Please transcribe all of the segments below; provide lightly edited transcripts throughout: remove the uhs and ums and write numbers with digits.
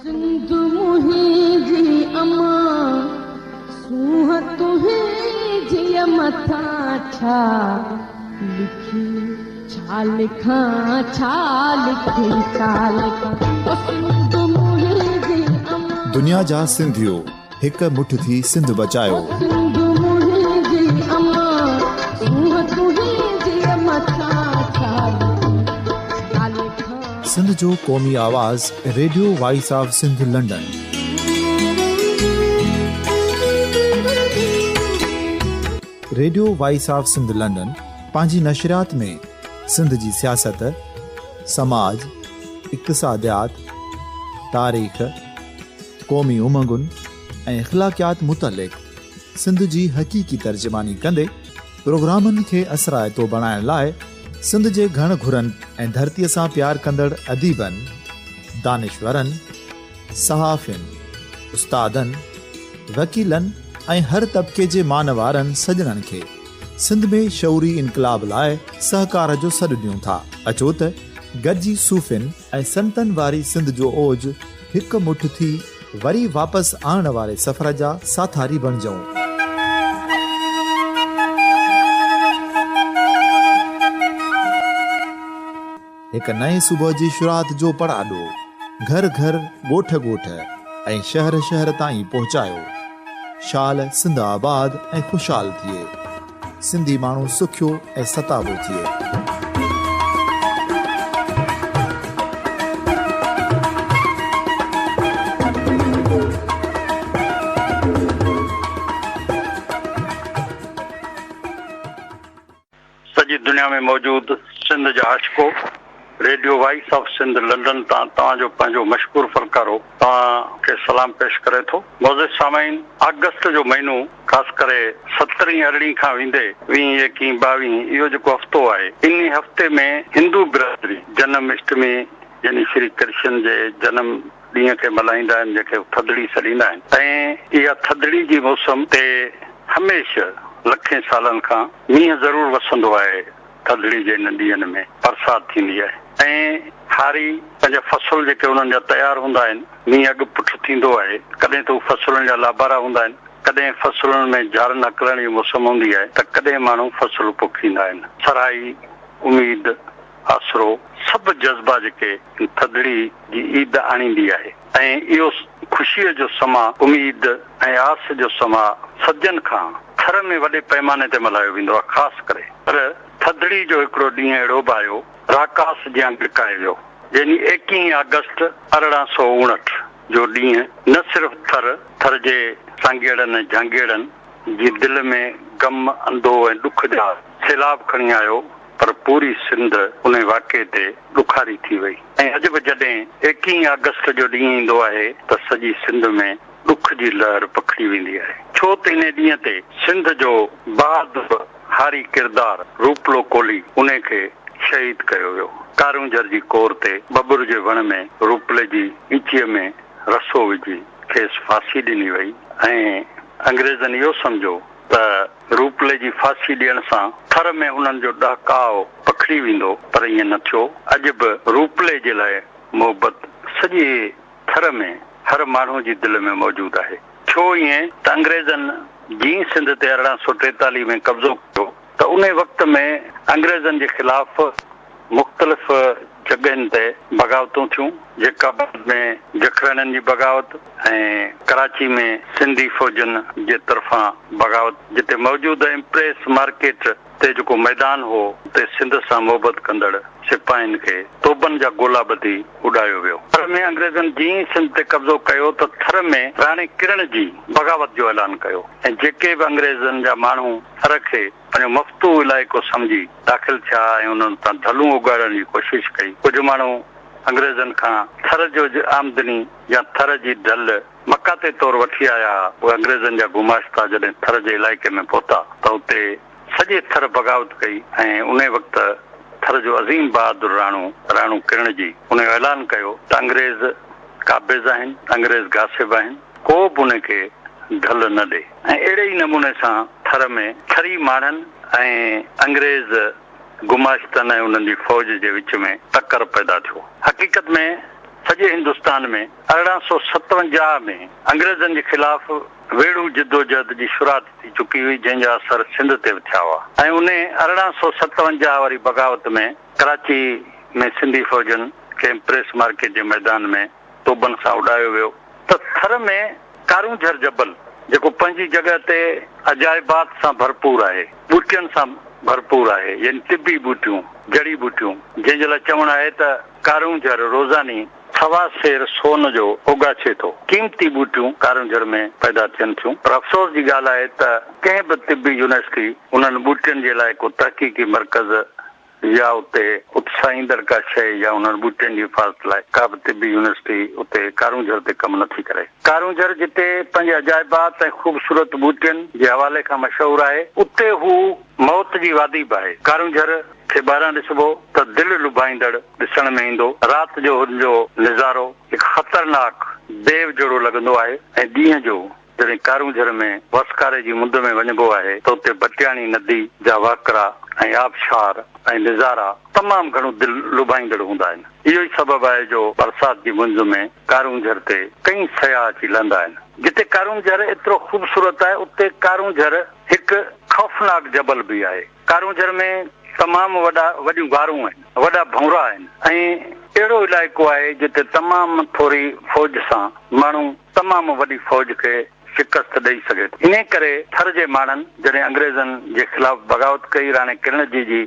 سنڌ منهنجي امان، سونهن تنهنجيء مٿان ڇا لکي، ڇا لکان، ڇا لکي، ڇا لکان، او سنڌ منهنجي امان. دنيا جا سنڌيو هڪ مٺ ٿي سنڌ بچايو. او سنڌ منهنجي امان، سونهن تنهنجيء مٿان ڇا لکي، ڇا لکان. سنڌ جو قومي آواز radio voice of Sindh London. Radio voice of Sindh London پنهنجي نشريات ۾ سنڌ جي سياست، سماج، اقتصاديات، تاريخ، قومي امنگن ۽ اخلاقيات متعلق سنڌ جي حقيقي ترجماني ڪندي پروگرامن کي اثرائتو بڻائڻ لاء سنڌ جي گهڻ گهرن ۽ ڌرتيء سان پيار ڪندڙ اديبن، دانشورن، صحافين، استادن، وڪيلن ۽ هر طبقي جي مان وارن سڄڻن کي سنڌ ۾ شعوري انقلاب لاء سهڪار جو سڏ ڏيون ٿا. اچو ته گڏجي صوفين ۽ سنتن واري سنڌ جو اوج هڪ مٺ ٿي وري واپس آڻڻ واري سفر جا ساٿاري بڻجون. هڪ نئين صبح جي شروعات جو پڙاڏو گهر گهر، ڳوٺ ڳوٺ ۽ شهر شهر تائين پهچايو. شال سنڌ آباد ۽ خوشحال ٿئي. سنڌي ماڻهو سکيو ۽ ستابو ٿئي. سڄي دنيا ۾ موجود سنڌ جا عاشقو، radio voice of Sindh London تان توهان جو پنهنجو مشڪور فنڪارو توهان کي سلام پيش ڪري ٿو. معزز سامعين، آگسٽ جو مهينو خاص ڪري سترهين ارڙهين کان ويندي ويهين ايڪيهين ٻاويهين اهو جيڪو هفتو آهي انهي هفتي ۾ هندو برادري جنم اشٽمي يعني شري ڪرشن جي جنم ڏينهن کي ملهائيندا آهن جنهن کي هو ٿڌڙي سڏيندا آهن ۽ اها ٿڌڙي جي موسم تي هميشه لکين سالن کان مينهن ضرور وسندو آهي ٿڌڙي جي انهن ڏينهن ۾ برسات ٿيندي آهي ۽ هاري پنهنجا فصل جيڪي انهن جا تيار هوندا آهن مينهن اڳ پٺ ٿيندو آهي ڪڏهن ته هو فصلن جا لابارا هوندا آهن ڪڏهن فصلن ۾ جارن هڪلڻ جي موسم هوندي آهي ته ڪڏهن ماڻهو فصل پوکيندا آهن سرهائي اميد آسرو سڀ جذبا جيڪي ٿڌڙي جي عيد آڻيندي آهي ۽ اهو خوشيء جو سما اميد ۽ آس جو سما صدين کان ٿر ۾ وڏي پئماني تي ملهايو ويندو آهي خاص ڪري پر ٿڌڙي جو هڪڙو ڏينهن اهڙو به آيو راڪاس جيان ڳڙڪائي ويو يعني ايڪيهين آگسٽ 1859 جو ڏينهن نه صرف ٿر، ٿر جي سانگيئڙن ۽ جهانگيئڙن جي دل ۾ غم، اندوهه ۽ ڏک جا سيلاب کڻي آيو پر پوري سنڌ انهي واقعي تي ڏکاري ٿي وئي ۽ اڄ به جڏهن ايڪيهين آگسٽ جو ڏينهن ايندو آهي ته سڄي سنڌ ۾ ڏک جي لهر پکڙي ويندي آهي ڇو ته انهي ڏينهن تي سنڌ جو بهادر هاري ڪردار روپلو ڪولهي انهي کي شهيد ڪيو ويو. ڪارونجهر جي ڪور تي ٻٻر جي وڻ ۾ روپلي جي ڳچيء ۾ رسو وجهي کيس ڦاسي ڏني وئي ۽ انگريزن اهو سمجهيو ته روپلي جي ڦاسي ڏيڻ سان ٿر ۾ انهن جو ڏهڪاء پکڙي ويندو پر ائين نه ٿيو. اڄ به روپلي جي لاء محبت سڄي ٿر ۾ هر ماڻهو جي دل ۾ موجود آهي. ٿيو ائين ته انگريزن جيئن سنڌ تي 1843 ۾ قبضو ڪيو ته انهي وقت ۾ انگريزن جي خلاف مختلف جڳهين تي بغاوتون ٿيون، جيڪب آباد ۾ جکراڻين جي بغاوت ۽ ڪراچي ۾ سنڌي فوجن جي طرفان بغاوت، جتي موجوده امپريس مارڪيٽ تي جيڪو ميدان هو، اتي سنڌ سان محبت ڪندڙ سپاهين کي توبن جا گولا ٻڌي اڏايو ويو. ٿر ۾ انگريزن جيئن ئي سنڌ تي قبضو ڪيو ته ٿر ۾ راڻي ڪرڻ جي بغاوت جو اعلان ڪيو ۽ جيڪي به انگريزن جا ماڻهو ٿر کي پنهنجو مفتوح علائقو سمجهي داخل ٿيا ۽ انهن تان ڍلون اوڳاڙڻ جي ڪوشش ڪئي. ڪجهه ماڻهو انگريزن کان ٿر جو آمدني يا ٿر جي ڍل مقاطعي طور وٺي آيا ها. اهي انگريزن جا گماشتا جڏهن ٿر جي علائقي ۾ پهتا ته اتي سڄي ٿر بغاوت ڪئي ۽ انهي وقت ٿر جو عظيم بهادر راڻو، راڻو ڪرڻ جي انهي اعلان ڪيو ته انگريز قابض آهن، انگريز غاصب آهن، ڪو به انهي کي ڍل نه ڏي ۽ اهڙي ئي نموني سان ٿر ۾ ٿري ماڻهن ۽ انگريز گماشتن ۽ انهن جي فوج جي وچ ۾ ٽڪر پيدا ٿيو. حقيقت ۾ سڄي هندستان ۾ 1857 ۾ انگريزن جي خلاف ويڙهو جدوجهد جي شروعات ٿي چڪي هئي، جنهن جا اثر سنڌ تي به ٿيا هئا ۽ انهي 1857 واري بغاوت ۾ ڪراچي ۾ سنڌي فوجن کي ايمپريس مارڪيٽ جي ميدان ۾ توبن سان اڏايو ويو ته ٿر ۾ ڪارونجهر جبل جيڪو پنهنجي جڳهه تي عجائبات سان ڀرپور آهي، ٻوٽين سان ڀرپور آهي يعني طبي ٻوٽيون، جڙي ٻوٽيون، جنهن جي لاء چوڻ آهي ته ڪارونجهر روزاني سوا سير سون جو اوڳاڇي ٿو. قيمتي ٻوٽيون ڪارونجهر ۾ پيدا ٿين ٿيون پر افسوس جي ڳالهه آهي ته ڪنهن به طبي يونيورسٽي انهن ٻوٽين جي لاء ڪو تحقيقي مرڪز يا اتي اتساهيندڙ ڪا شيء يا انهن ٻوٽين جي حفاظت لاء ڪا به طبي يونيورسٽي اتي ڪارونجهر تي ڪم نٿي ڪري. ڪارونجهر جتي پنهنجي عجائبات ۽ خوبصورت ٻوٽين جي حوالي کان مشهور آهي، اتي هو موت جي وادي به آهي. ڪارونجهر کي ٻاهران ڏسبو ته دل لڀائيندڙ ڏسڻ ۾ ايندو. رات جو هن جو نظارو هڪ خطرناڪ ديو جهڙو لڳندو آهي ۽ ڏينهن جو جڏهن ڪارونجهر ۾ وسڪاري جي مند ۾ وڃبو آهي ته اتي ڀٽياڻي ندي جا وهڪرا ۽ آبشار ۽ نظارا تمام گهڻو دل لڀائيندڙ هوندا آهن. اهو ئي سبب آهي جو برسات جي مند ۾ ڪارونجهر تي ڪئين سياح اچي لهندا آهن. جتي ڪارونجهر ايترو خوبصورت آهي اتي ڪارونجهر هڪ خوفناڪ جبل به آهي. ڪارونجهر ۾ تمام وڏا وڏيون غارون آهن، وڏا ڀونرا آهن ۽ اهڙو علائقو آهي جتي تمام ٿوري فوج سان ماڻهو تمام وڏي فوج کي شڪست ڏئي سگهي ٿو. انهي ڪري ٿر جي ماڻهن جڏهن انگريزن جي خلاف بغاوت ڪئي راڻي ڪرڻجي جي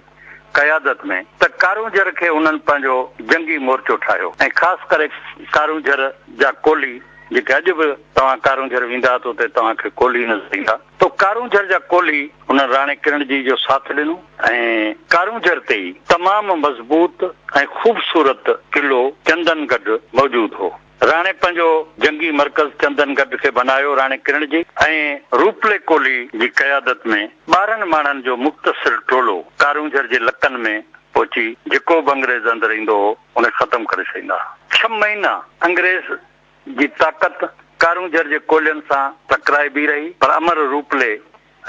قيادت ۾ ته ڪارونجهر کي انهن پنهنجو جنگي مورچو ٺاهيو ۽ خاص ڪري ڪارونجهر جا ڪولهي جيڪي اڄ به توهان ڪارونجهر ويندا ته اتي توهان کي ڪولهي نظر ايندا. تو ڪارونجهر جا ڪولهي هن راڻي ڪرڻجي جو ساٿ ڏنو ۽ ڪارونجهر تي ئي تمام مضبوط ۽ خوبصورت قلعو چندن گڍ موجود هو. راڻي پنهنجو جنگي مرڪز چندن گڍ کي بنايو. راڻي ڪرڻجي ۽ روپلي ڪولهي جي قيادت ۾ 12 ماڻهن جو مختصر ٽولو ڪارونجهر جي لڪن ۾ پهچي جيڪو به انگريز اندر ايندو هو ان کي ختم ڪري ڇڏيندا ها. ڇهه مهينا انگريز جي طاقت ڪارونجهر جي ڪولهين سان ٽڪرائبي رهي، پر امر روپلي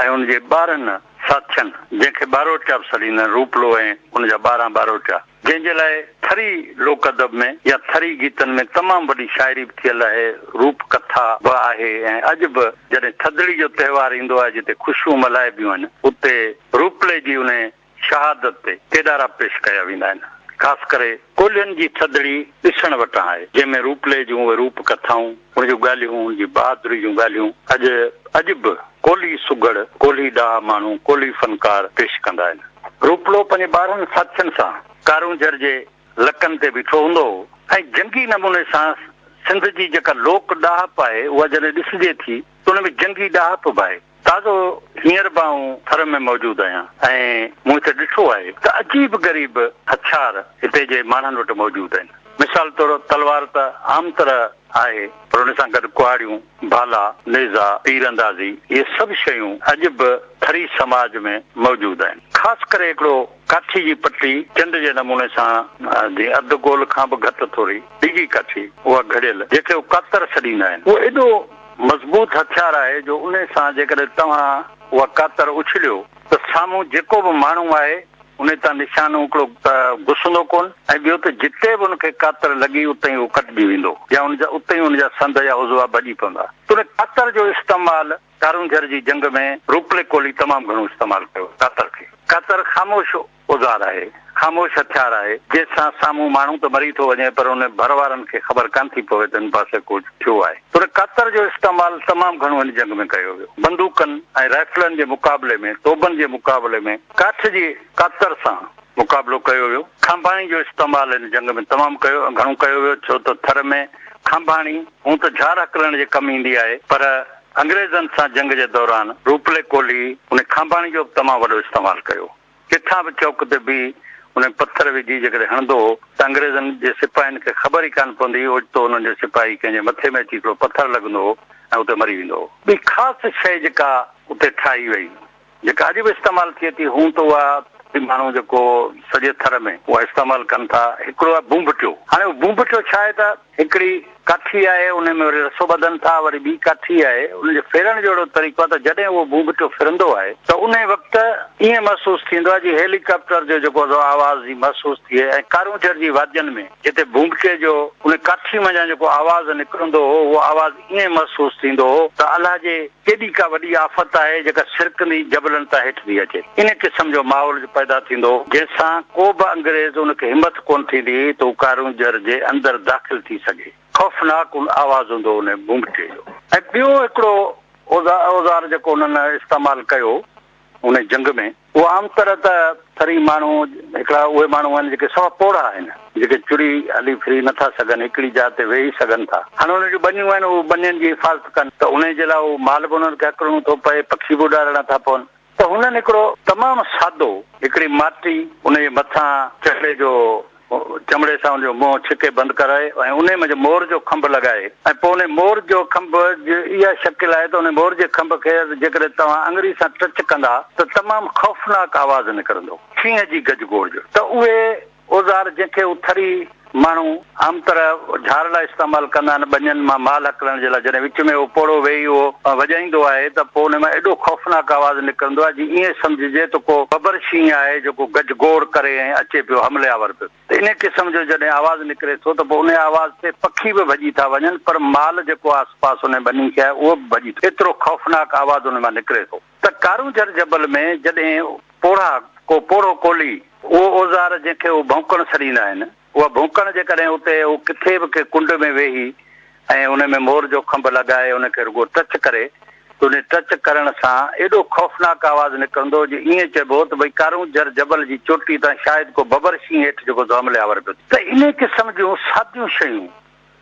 ۽ ان جي 12 ساٿين، جنهن کي ٻاروٽيا به سڏيندا آهن، روپلو ۽ ان جا 12 ٻاروٽيا، جنهن جي لاء ٿري لوڪ ادب ۾ يا ٿري گيتن ۾ تمام وڏي شاعري به ٿيل آهي، روپ ڪٿا به آهي ۽ اڄ به جڏهن ٿڌڙي جو تهوار ايندو آهي، جتي خوشيون ملهائبيون آهن، اتي روپلي جي انهي شهادت تي ڪيڏارا پيش ڪيا ويندا آهن. خاص ڪري ڪولهين جي ٿڌڙي ڏسڻ وٽان آهي، جنهن ۾ روپلي جون اهي روپ ڪٿائون، ان جون ڳالهيون، ان جي بهادري جون ڳالهيون اڄ اڄ به ڪولهي سگهڙ، ڪولهي ڏاها ماڻهو، ڪولهي فنڪار پيش ڪندا آهن. روپلو پنهنجي 12 ساٿين سان ڪارونجهر جي لڪن تي بيٺو هوندو هو ۽ جنگي نموني سان سنڌ جي جيڪا لوڪ ڏاهپ آهي، اها جڏهن ڏسجي ٿي ته ان ۾ جنگي ڏاهپ به آهي. تازو هينئر به آئون ٿر ۾ موجود آهيان ۽ مون هتي ڏٺو آهي ته عجيب غريب هٿيار هتي جي ماڻهن وٽ موجود آهن. مثال طور تلوار ته عام طرح آهي پر ان سان گڏ ڪهاڙيون، ڀالا، نيزا، تير اندازي اهي سڀ شيون اڄ به ٿري سماج ۾ موجود آهن. خاص ڪري هڪڙو ڪاٺي جي پٽي چنڊ جي نموني سان جيئن اڌ گول کان به گهٽ ٿوري ڊگهي ڪاٺي اها گهڙيل جنهن کي هو ڪاتر سڏيندا آهن اهو ايڏو مضبوط هٿيار آهي جو انهي سان جيڪڏهن توهان اها ڪاتر اڇليو ته سامهون جيڪو به ماڻهو آهي انهي تان نشانو هڪڙو ته گسندو ڪونه ۽ ٻيو ته جتي به ان کي ڪاتر لڳي اتي ئي اهو ڪٽجي ويندو يا ان جا اتي ئي ان جا سنڌ يا عضوا ڀڄي پوندا. ته ان ڪاتر جو استعمال ڪارونجهر جي جنگ ۾ روپلي ڪولهي تمام گهڻو استعمال ڪيو ڪاتر کي. ڪاتر خاموش اوزار آهي، خاموش هٿيار آهي، جنهن سان سامهون ماڻهو ته مري ٿو وڃي پر ان ڀر وارن کي خبر ڪانه ٿي پوي ته ان پاسي ڪو ٿيو آهي. پر ڪاتر جو استعمال تمام گهڻو هن جنگ ۾ ڪيو ويو. بندوقن ۽ رائفلن جي مقابلي ۾ توبن جي مقابلي ۾ ڪاٺ جي ڪاتر سان مقابلو ڪيو ويو. کانڀاڻي جو استعمال هن جنگ ۾ تمام ڪيو گهڻو ڪيو ويو ڇو ته ٿر ۾ کانڀاڻي هون ته جهار هڪلڻ جي ڪم ايندي آهي پر انگريزن سان جنگ جي دوران روپلي ڪولهي ان کانڀاڻي جو به تمام وڏو استعمال ڪيو. ڪٿان به چوڪ تي بيهي انهن پٿر وجهي جيڪڏهن هڻندو هو ته انگريزن جي سپاهين کي خبر ئي ڪانه پوندي هئي، اوچتو انهن جو سپاهي ڪنهن جي مٿي ۾ اچي هڪڙو پٿر لڳندو هو ۽ اتي مري ويندو هو. ٻي خاص شيء جيڪا اتي ٺاهي وئي، جيڪا اڄ به استعمال ٿئي ٿي، هون ته اها ماڻهو جيڪو سڄي ٿر ۾ اها استعمال ڪن ٿا، هڪڙو آهي بونڀٽيو. هاڻي اهو بونڀٽيو ڇا آهي ته هڪڙي ڪاٺي آهي ان ۾ وري رسو ٻڌن ٿا، وري ٻي ڪاٺي آهي، ان جي ڦيرڻ جو اهڙو طريقو آهي ته جڏهن اهو ڀونڀٽو ڦرندو آهي ته انهي وقت ائين محسوس ٿيندو آهي جيئن هيلي ڪاپٽر جو جيڪو سو آواز جي محسوس ٿئي ۽ ڪارونجهر جي وادين ۾ جتي ڀونڀٽي جو ان ڪاٺي منجهان جيڪو آواز نڪرندو هو اهو آواز ائين محسوس ٿيندو هو ته الله جي ڪيڏي ڪا وڏي آفت آهي جيڪا سرڪندي جبلن تان هيٺ ٿي اچي. ان قسم جو ماحول پيدا ٿيندو هو، جنهن سان ڪو به انگريز ان کي همٿ ڪونه ٿيندي هئي ته هو ڪارونجهر جي اندر داخل ٿي سگهي. خوفناڪ آواز هوندو هو ان ڀونڀٽي جو. ۽ ٻيو هڪڙو اوزار جيڪو انهن استعمال ڪيو ان جنگ ۾، اهو عام طرح ته ٿري ماڻهو هڪڙا اهي ماڻهو آهن جيڪي سوا پوڙها آهن، جيڪي چري هلي ڦري نه ٿا سگهن، هڪڙي جاء تي ويهي سگهن ٿا. هاڻي انهن جون ٻنيون آهن، هو ٻنين جي حفاظت ڪن ته انهي جي لاء هو مال به انهن کي هڪلڻو ٿو پئي، پکي به اڏارڻا ٿا پون. ته هنن هڪڙو تمام سادو هڪڙي ماٽي ان جي مٿان چمڙي جو چمڙي سان ان جو منهن ڇڪي بند ڪرائي ۽ انهي منجهه مور جو کنڀ لڳائي ۽ پوء انهي مور جو کنڀ جي اها شڪل آهي ته انهي مور جي کنڀ کي جيڪڏهن توهان اڱري سان ٽچ ڪندا ته تمام خوفناڪ آواز نڪرندو شينهن جي گجگوڙ جو ته اهي اوزار جنهن کي هو ٿري ماڻهو عام طرح جهار لاء استعمال ڪندا آهن ٻنين مان مال هڪلڻ جي لاء جڏهن وچ ۾ اهو پوڙهو ويهي اهو وڄائيندو آهي ته پوء ان مان ايڏو خوفناڪ آواز نڪرندو آهي جيئن ائين سمجهجي ته ڪو ببر شينهن آهي جيڪو گجگوڙ ڪري ۽ اچي پيو حملي آور پيو ته انهي قسم جو جڏهن آواز نڪري ٿو ته پوء انهي آواز تي پکي به ڀڄي ٿا وڃن پر مال جيڪو آس پاس انهي ٻني کي آهي اهو به ڀڄي ٿو ايترو خوفناڪ آواز ان مان نڪري ٿو ته ڪارونجهر جبل ۾ جڏهن پوڙها ڪو پوڙهو ڪولهي اهو اوزار جنهن کي هو ڀونڪڻ سڏيندا آهن اها ڀونڪڻ جيڪڏهن اتي هو ڪٿي به ڪنهن ڪنڊ ۾ ويهي ۽ ان ۾ مور جو کنڀ لڳائي ان کي رڳو ٽچ ڪري ته ان ٽچ ڪرڻ سان ايڏو خوفناڪ آواز نڪرندو جو ائين چئبو ته ڀئي ڪارونجهر جبل جي چوٽي تان شايد ڪو ببر شينهن هيٺ جيڪو سو حملي آور پيو ٿئي. ته انهي قسم جون ساديون شيون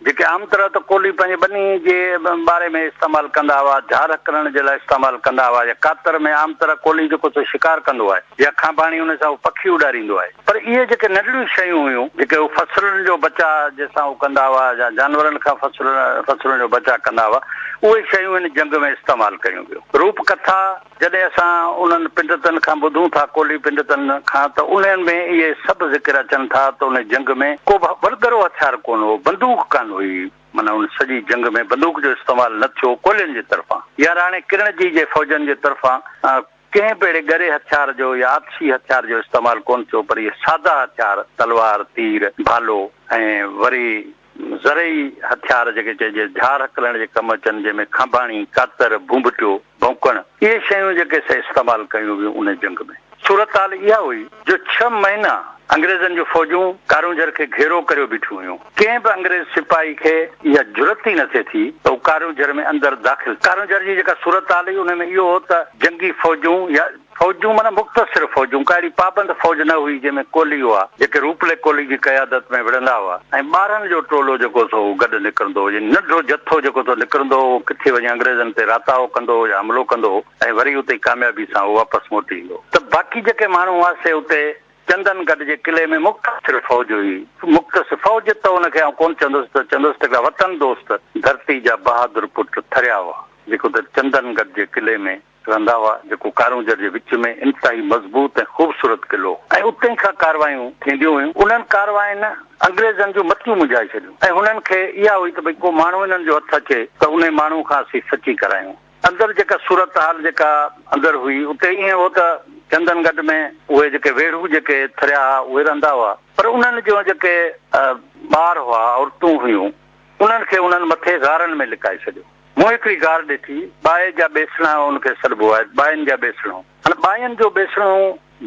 جيڪي عام طرح ته ڪولهي پنهنجي ٻني جي ٻاري ۾ استعمال ڪندا هئا، جهار ڪرڻ جي لاء استعمال ڪندا هئا يا ڪاتر ۾ عام طرح ڪولهي جيڪو سو شڪار ڪندو آهي يا کانڀاڻي ان سان هو پکي اڏاريندو آهي پر اهي جيڪي ننڍڙيون شيون هيون جيڪي هو فصلن جو بچاء جنهن سان هو ڪندا هئا يا جانورن کان فصل فصلن جو بچاء ڪندا هئا اهي شيون هن جنگ ۾ استعمال ڪيون ويون. روپ ڪٿا. جڏهن اسان انهن پنڊتن کان ٻڌون ٿا، ڪولهي پنڊتن کان، ته انهن ۾ اهي سڀ ذڪر اچن ٿا ته ان جنگ ۾ ڪو به وڏڳرو هٿيار ڪونه هو، بندوق ڪانه هئي، معنيٰ ان سڄي جنگ ۾ بندوق جو استعمال نه ٿيو ڪولهين جي طرفان يا راڻي ڪرڻ جي جي فوجن جي طرفان ڪنهن به اهڙي ڳري هٿيار جو يا آتشي هٿيار جو استعمال ڪونه ٿيو پر اهي سادا هٿيار تلوار، تير، ڀالو ۽ وري زرعي هٿيار جيڪي چئجي جھار هڪلڻ جي ڪم اچن جنهن ۾ کانڀاڻي، ڪاتر، ڀونڀٽيو، ڀونڪڻ اهي شيون جيڪي سي استعمال ڪيون ويون انهي جنگ ۾. صورتحال اها هئي جو ڇهه مهينا انگريزن جون فوجون ڪارونجهر کي گهيرو ڪريو بيٺيون هيون. ڪنهن به انگريز سپاهي کي اها جرئت ئي نه ٿئي ٿي ته هو ڪارونجهر ۾ اندر داخل ڪارونجهر جي جيڪا صورتحال هئي انهي ۾ اهو هو ته جنگي فوجون يا فوجون معنيٰ مختصر فوجون، ڪا اهڙي پابند فوج نه هئي جنهن ۾ ڪولهي هئا، جيڪي روپلي ڪولهي جي قيادت ۾ وڙهندا هئا ۽ ٻارن جو ٽولو جيڪو سو هو گڏ نڪرندو هو، يعني ننڍو جٿو جيڪو سو نڪرندو هو، اهو ڪٿي وڃي انگريزن تي راتاهو ڪندو هو يا حملو ڪندو هو ۽ وري اتي ئي ڪاميابي سان اهو واپس موٽي ايندو هو. ته باقي جيڪي ماڻهو هئا سي اتي چندن گڍ جي قلعي ۾ مختصر فوج هئي. مختصر فوج ته ان کي آئون ڪونه چوندس ته چوندس ته هڪڙا وطن دوست ڌرتي جا بهادر پٽ ٿريا هئا، جيڪي اتي چندن گڍ جي قلعي ۾ رهندا هئا، جيڪو ڪارونجهر جي وچ ۾ انتهائي مضبوط ۽ خوبصورت قلعو هو ۽ اتي کان ڪاروايون ٿينديون هيون. انهن ڪارواين انگريزن جون متيون منجهائي ڇڏيون ۽ هنن کي اها هئي ته ڀئي ڪو ماڻهو هنن جو هٿ اچي ته انهي ماڻهو کان اسين سچي ڪرايون. اندر جيڪا صورتحال جيڪا اندر هئي اتي ائين هو ته چندن گڍ ۾ اهي جيڪي ويڙهو جيڪي ٿريا ها اهي رهندا هئا پر انهن جون جيڪي ٻار هئا عورتون هيون انهن کي انهن مٿي غارن ۾ لڪائي ڇڏيو. مون هڪڙي غار ڏٺي، ٻائي جا ٻيسڻا ان کي سڏبو آهي، ٻاين جا ٻيسڻو. هاڻي ٻاين جو ٻيسڻو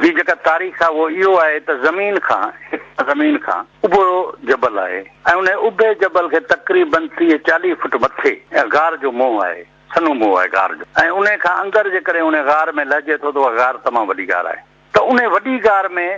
جي جيڪا تاريخ آهي اهو اهو آهي ته زمين کان، هيٺان زمين کان اڀو جبل آهي ۽ انهي اڀي جبل کي تقريباً 30 40 فٽ مٿي غار جو منهن آهي، سنهو منهن آهي غار جو ۽ انهي کان اندر جيڪڏهن انهي غار ۾ لهجي ٿو ته اها غار تمام وڏي غار آهي. ته انهي وڏي غار ۾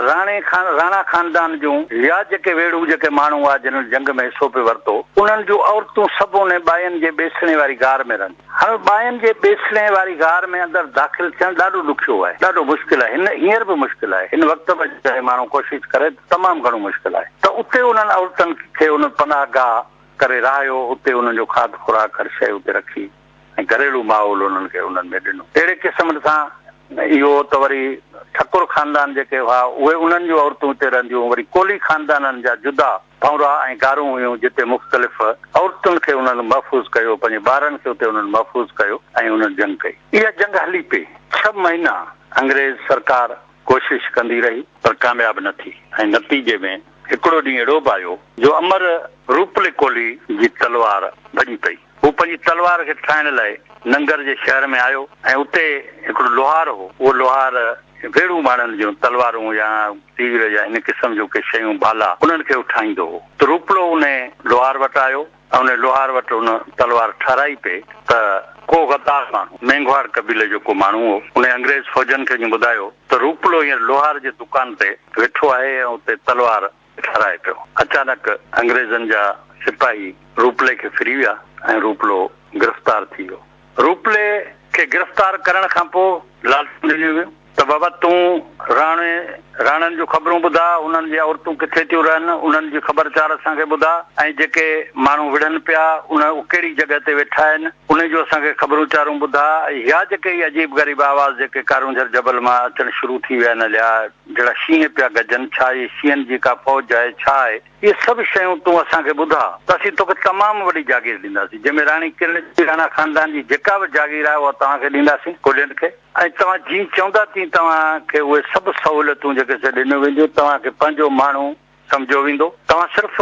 راڻي خان راڻا خاندان جون يا جيڪي ويڙهو جيڪي ماڻهو هئا جن جنگ ۾ حصو پئي ورتو انهن جون عورتون سڀ انهي ٻاين جي ٻيسڻي واري غار ۾ رهن. هاڻ ٻاين جي ٻيسڻي واري غار ۾ اندر داخل ٿيڻ ڏاڍو ڏکيو آهي ڏاڍو مشڪل آهي هن هينئر به مشڪل آهي هن وقت به جڏهن ماڻهو ڪوشش ڪري ته تمام گهڻو مشڪل آهي ته اتي انهن عورتن کي ان پناهه گاهه ڪري رهايو اتي انهن جو کاڌ خوراڪ هر شيء اتي رکي ۽ گهريلو ماحول انهن کي انهن ۾ ڏنو. اهڙي قسم سان اهو ته وري ٺڪر خاندان جيڪي هئا اهي انهن جون عورتون اتي رهنديون هيون، وري ڪولهي خاندانن جا جدا ڀونرا ۽ غارون هيون جتي مختلف عورتن کي انهن محفوظ ڪيو، پنهنجي ٻارن کي اتي انهن محفوظ ڪيو ۽ انهن جنگ ڪئي. اها جنگ هلي پئي. ڇهه مهينا انگريز سرڪار ڪوشش ڪندي رهي پر ڪامياب نه ٿي ۽ نتيجي ۾ هڪڙو ڏينهن اهڙو به آيو جو امر روپلي ڪولهي جي تلوار ڀڄي پئي. هو پنهنجي تلوار کي ٺاهڻ لاء ننگر جي شهر ۾ آيو ۽ اتي هڪڙو لوهار هو. اهو لوهار ويڙهو ماڻهن جون تلوارون يا تير يا ان قسم جون ڪي شيون ڀالا انهن کي هو ٺاهيندو هو. ته روپلو انهي لوهار وٽ آيو ۽ انهي لوهار وٽ ان تلوار ٺهرائي پئي ته ڪو غدار ماڻهو، مينگهواڙ قبيلي جو ڪو ماڻهو هو، انهي انگريز فوجن کي وڃي ٻڌايو ته روپلو هينئر لوهار جي دڪان تي ويٺو آهي ۽ اتي تلوار ٺهرائي پيو. اچانڪ انگريزن جا سپاهي روپلي کي ڦري ويا ۽ روپلو گرفتار ٿي ويو. روپلي کي گرفتار ڪرڻ کان پوء لالچون ڏنيون ويون ته بابا تون راڻي راڻن جون خبرون ٻڌاء، انهن جي عورتون ڪٿي ٿيون رهن، انهن جي خبر چار اسان کي ٻڌاء ۽ جيڪي ماڻهو وڙهن پيا ان ڪهڙي جڳهه تي ويٺا آهن، انهن جون اسان کي خبرون چارون ٻڌاء. يا جيڪي هي عجيب غريب آواز جيڪي ڪارونجهر جبل مان اچڻ شروع ٿي ويا آهن هليا، جهڙا شينهن پيا گجن، ڇا اهي شينهن جي ڪا فوج آهي، ڇا آهي؟ اهي سڀ شيون تون اسان کي ٻڌاء ته اسين توکي تمام وڏي جاگير ڏينداسين، جنهن ۾ راڻي ڪرڻ جي راڻا خاندان جي جيڪا به جاگير آهي اها توهان کي ڏينداسين، ڪولهين کي، ۽ توهان جيئن چوندا تيئن توهان کي اهي سڀ سهوليتون جيڪي سي ڏنيون وينديون، توهان کي پنهنجو ماڻهو سمجهيو ويندو، توهان صرف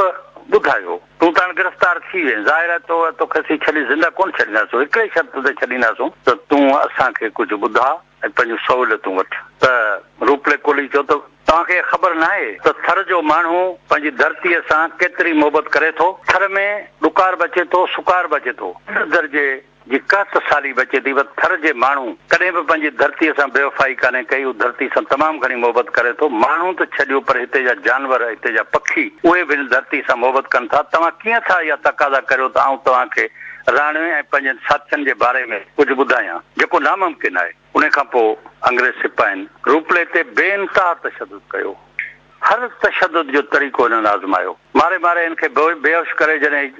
ٻڌايو. تون ته هاڻ گرفتار ٿي وئين، ظاهر آهي تو توکي اسين ڇڏي زنده ڪونه ڇڏينداسون، هڪڙي شرط تي ڇڏينداسون ته تون اسان کي ڪجهه ٻڌاء. ۽ پنهنجون سهوليتون وٺ. ته روپلي ڪولهي چيو ته توهان کي اها خبر ناهي ته ٿر جو ماڻهو پنهنجي ڌرتيء سان ڪيتري محبت ڪري ٿو. ٿر ۾ ڏڪار به اچي ٿو، سڪار به اچي ٿو. هر درجي جي قحط سالي به اچي ٿي پر ٿر جي ماڻهو ڪڏهن به پنهنجي ڌرتيء سان بيوفائي ڪانهي ڪئي. هو ڌرتي سان تمام گهڻي محبت ڪري ٿو. ماڻهو ته ڇڏيو پر هتي جا جانور، هتي جا پکي اهي به هن ڌرتي سان محبت ڪن ٿا. توهان ڪيئن ٿا اها تقاضا ڪريو ته آئون توهان کي راڻي ۽ پنهنجن ساٿين جي باري ۾ ڪجهه ٻڌايان، جيڪو ناممڪن آهي. انهي کان پوء انگريز سپاهين روپلي تي بي انتها تشدد ڪيو. هر تشدد جو طريقو هنن آزمايو. ماري ماري هن کي بيهوش ڪري جڏهن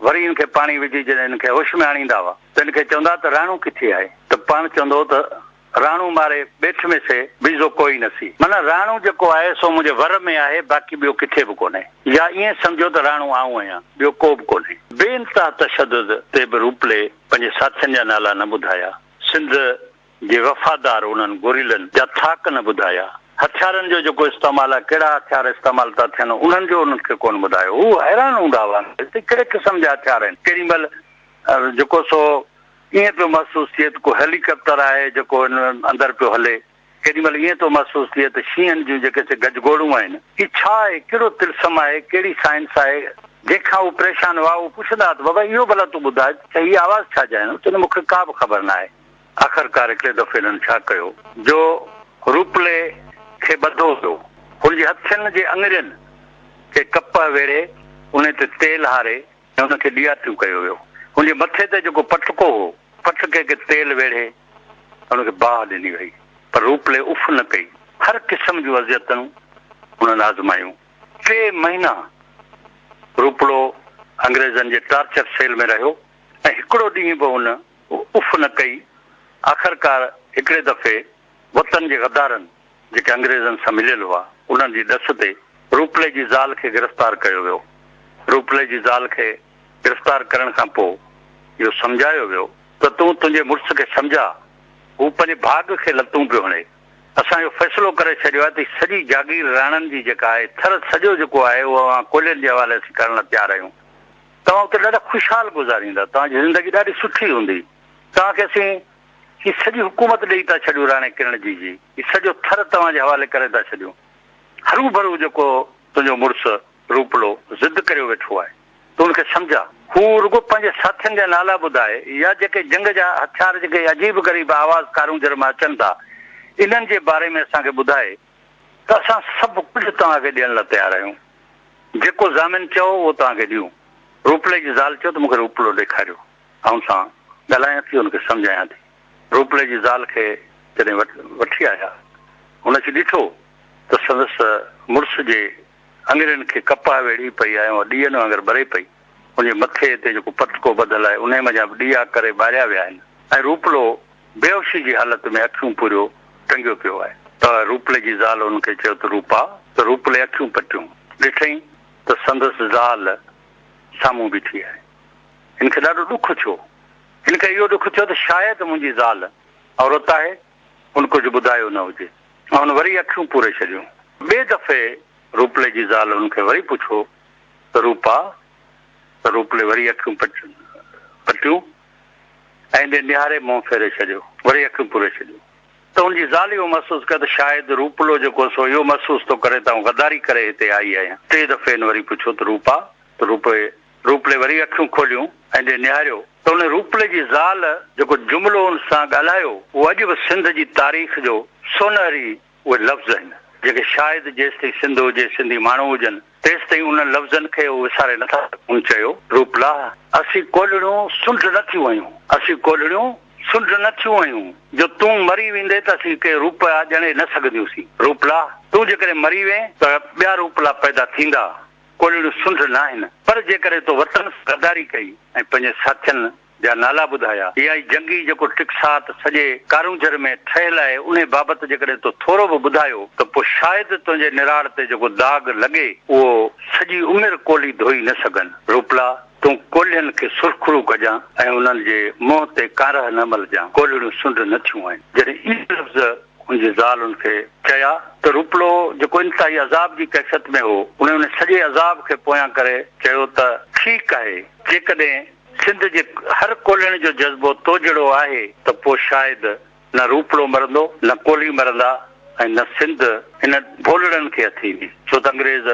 وري هن کي پاڻي وجهي جڏهن هن کي هوش ۾ آڻيندا هئا ته هن کي چوندا ته راڻو ڪٿي آهي؟ ته پاڻ چوندو هو ته راڻو ماري ٻيٺ ۾ سي بيزو ڪوئي نه سي. معنيٰ راڻو جيڪو آهي سو منهنجي ور ۾ آهي باقي ٻيو ڪٿي به ڪونهي. يا ائين سمجهو ته راڻو آئون آهيان ٻيو ڪو به ڪونهي. بي انتها تشدد تي به روپلي پنهنجي ساٿين جا نالا نه ٻڌايا. سنڌ جي وفادار انهن گوريلن جا ٿاڪ نه ٻڌايا. هٿيارن جو جيڪو استعمال آهي ڪهڙا هٿيار استعمال ٿا ٿين انهن جو انهن کي ڪونه ٻڌايو. هو حيران هوندا هئا ته ڪهڙي قسم جا هٿيار آهن. ڪيڏي مهل جيڪو سو ائين پيو محسوس ٿئي ته ڪو هيليڪاپٽر آهي جيڪو هن اندر پيو هلي. ڪيڏي مهل ائين ٿو محسوس ٿئي ته شينهن جون جيڪي سي گجگوڙون آهن. هي ڇا آهي؟ ڪهڙو طلسم آهي؟ ڪهڙي سائنس آهي؟ جنهن کان هو پريشان هئا، اهو پڇندا هئا ته بابا اهو ڀلا تون ٻڌاء ته هي آواز ڇا جا آهن؟ هو چوندو مون کي ڪا به خبر ناهي. آخرڪار هڪڙي دفعي هنن ڇا ڪيو جو روپلي کي ٻڌو ويو. هن جي هٿين جي اڱرين کي ڪپهه ويڙهي، انهي تي تيل هاري ۽ ان کي ڏياٽيون ڪيو ويو. هن جي مٿي تي جيڪو پٽڪو هو، پٽڪي کي تيل ويڙهي ان کي باهه ڏني وئي، پر روپلي اف نه ڪئي. هر قسم جون اذيتون هنن آزمايون. ٽي مهينا روپلو انگريزن جي ٽارچر سيل ۾ رهيو ۽ هڪڙو ڏينهن به هن اف نه ڪئي. آخرڪار هڪڙي دفعي وطن جي غدارن جيڪي انگريزن سان مليل هئا، انهن جي ڏس تي روپلي جي زال کي گرفتار ڪيو ويو. روپلي جي زال کي گرفتار ڪرڻ کان پوء اهو سمجهايو ويو ته تون تنهنجي مڙس کي سمجهاء، هو پنهنجي ڀاڳ کي لتون پيو هڻي. اسان اهو فيصلو ڪري ڇڏيو آهي ته هي سڄي جاگير راڻن جي جيڪا آهي، ٿر سڄو جيڪو آهي اهو اوهان ڪولهين جي حوالي اسين ڪرڻ لاء تيار آهيون. توهان اتي ڏاڍا خوشحال گذاريندا، توهان جي زندگي ڏاڍي سٺي هوندي. توهان کي اسين هي سڄي حڪومت ڏيئي ٿا ڇڏيون راڻي ڪرڻ جي جي، هي سڄو ٿر توهان جي حوالي ڪري ٿا ڇڏيون. هروڀرو جيڪو تنهنجو مڙس روپلو ضد ڪريو ويٺو آهي، تون ان کي سمجهاء. هو رڳو پنهنجي ساٿين جا نالا ٻڌائي يا جيڪي جنگ جا هٿيار جيڪي عجيب غريب آواز ڪارونجهر مان اچن ٿا، انهن جي باري ۾ اسان کي ٻڌائي ته اسان سڀ ڪجهه توهان کي ڏيڻ لاء تيار آهيون. جيڪو ضامن چئو اهو توهان کي ڏيون. روپلي جي زال چيو ته مون کي روپلو ڏيکاريو. آئون سان ڳالهايان ٿي، ان کي سمجهايان ٿي. روپلي جي زال کي جڏهن وٺي آيا، هن اچي ڏٺو ته سندس مڙس جي اڱرين کي ڪپهه ويڙهي پئي آهي ۽ ڏيئن وانگر ٻري پئي. ان جي مٿي تي جيڪو پٽڪو ٻڌل آهي، انهيء منجهان به ڏيئا ڪري ٻاريا ويا آهن ۽ روپلو بيهوشي جي حالت ۾ اکيون پوريو ٽنگيو پيو آهي. ته روپلي جي زال هن کي چيو ته روپا! ته روپلي اکيون پٽيون. ڏٺئين ته سندس زال سامهون بيٺي آهي. هن کي ڏاڍو ڏک ٿيو. هن کي اهو ڏک ٿيو ته شايد منهنجي زال عورت آهي، هن ڪجهه ٻڌايو نه هجي. ۽ هن وري اکيون پوري ڇڏيون. ٻئي دفعي روپلي جي زال هن کي وري پڇيو ته روپا! ته روپلي وري اکيون پٽيون ۽ ڏي نهاري منهن ڦيري ڇڏيو. وري اکيون پوري ڇڏيون. ته هن جي زال اهو محسوس ڪيو ته شايد روپلو جيڪو سو اهو محسوس ٿو ڪري ته آئون غداري ڪري هتي آئي آهيان. ٽئين دفعي هن وري پڇيو ته روپا! ته روپي روپلي وري اکيون کوليون ۽ ڏي نهاريو ته ان روپلي جي زال جيڪو جملو ان سان ڳالهايو اهو اڄ به سنڌ جي تاريخ جو سونهري اهي لفظ آهن جيڪي شايد جيستائين سنڌ هجي سنڌي ماڻهو هجن تيستائين انهن لفظن کي هو وساري نٿا سگهن. هن چيو، روپلا! اسين ڪولهڙيون سنڍ نه ٿيون آهيون. اسين ڪولهڙيون سنڍ نه ٿيون آهيون جو تون مري ويندين ته اسين ڪي روپيا ڄڻي نه سگهنديونسين. روپلا! تون جيڪڏهن مري وئين ته ٻيا روپلا پيدا ٿيندا. ڪولهڙيون سنڍ ناهن. پر جيڪڏهن تو وطن سان غداري ڪئي ۽ پنهنجي ساٿين جا نالا ٻڌايا يا هي جنگي جيڪو ٽڪساٽ سڄي ڪارونجهر ۾ ٺهيل آهي انهي بابت جيڪڏهن تو ٿورو به ٻڌايو ته پوء شايد تنهنجي نراڙ تي جيڪو داغ لڳي اهو سڄي عمر ڪولهي ڌوئي نه سگهن. روپلا! تون ڪولهين کي سرخرو ڪجان ۽ انهن جي منهن تي ڪارهه نه ملجان. ڪولهڙيون سنڍ نه ٿيون آهن. جڏهن اهي لفظ هن جي زال هن کي چيا ته روپلو جيڪو انتهائي عذاب جي ڪيفيت ۾ هو انهي ان سڄي عذاب کي پويان ڪري چيو ته ٺيڪ آهي جيڪڏهن سنڌ جي هر ڪولهڻ جو جذبو تو جهڙو آهي ته پوء شايد نه روپلو مرندو، نه ڪولهي مرندا ۽ نه سنڌ هن ڀولڙن کي هٿ ايندي. ڇو ته انگريز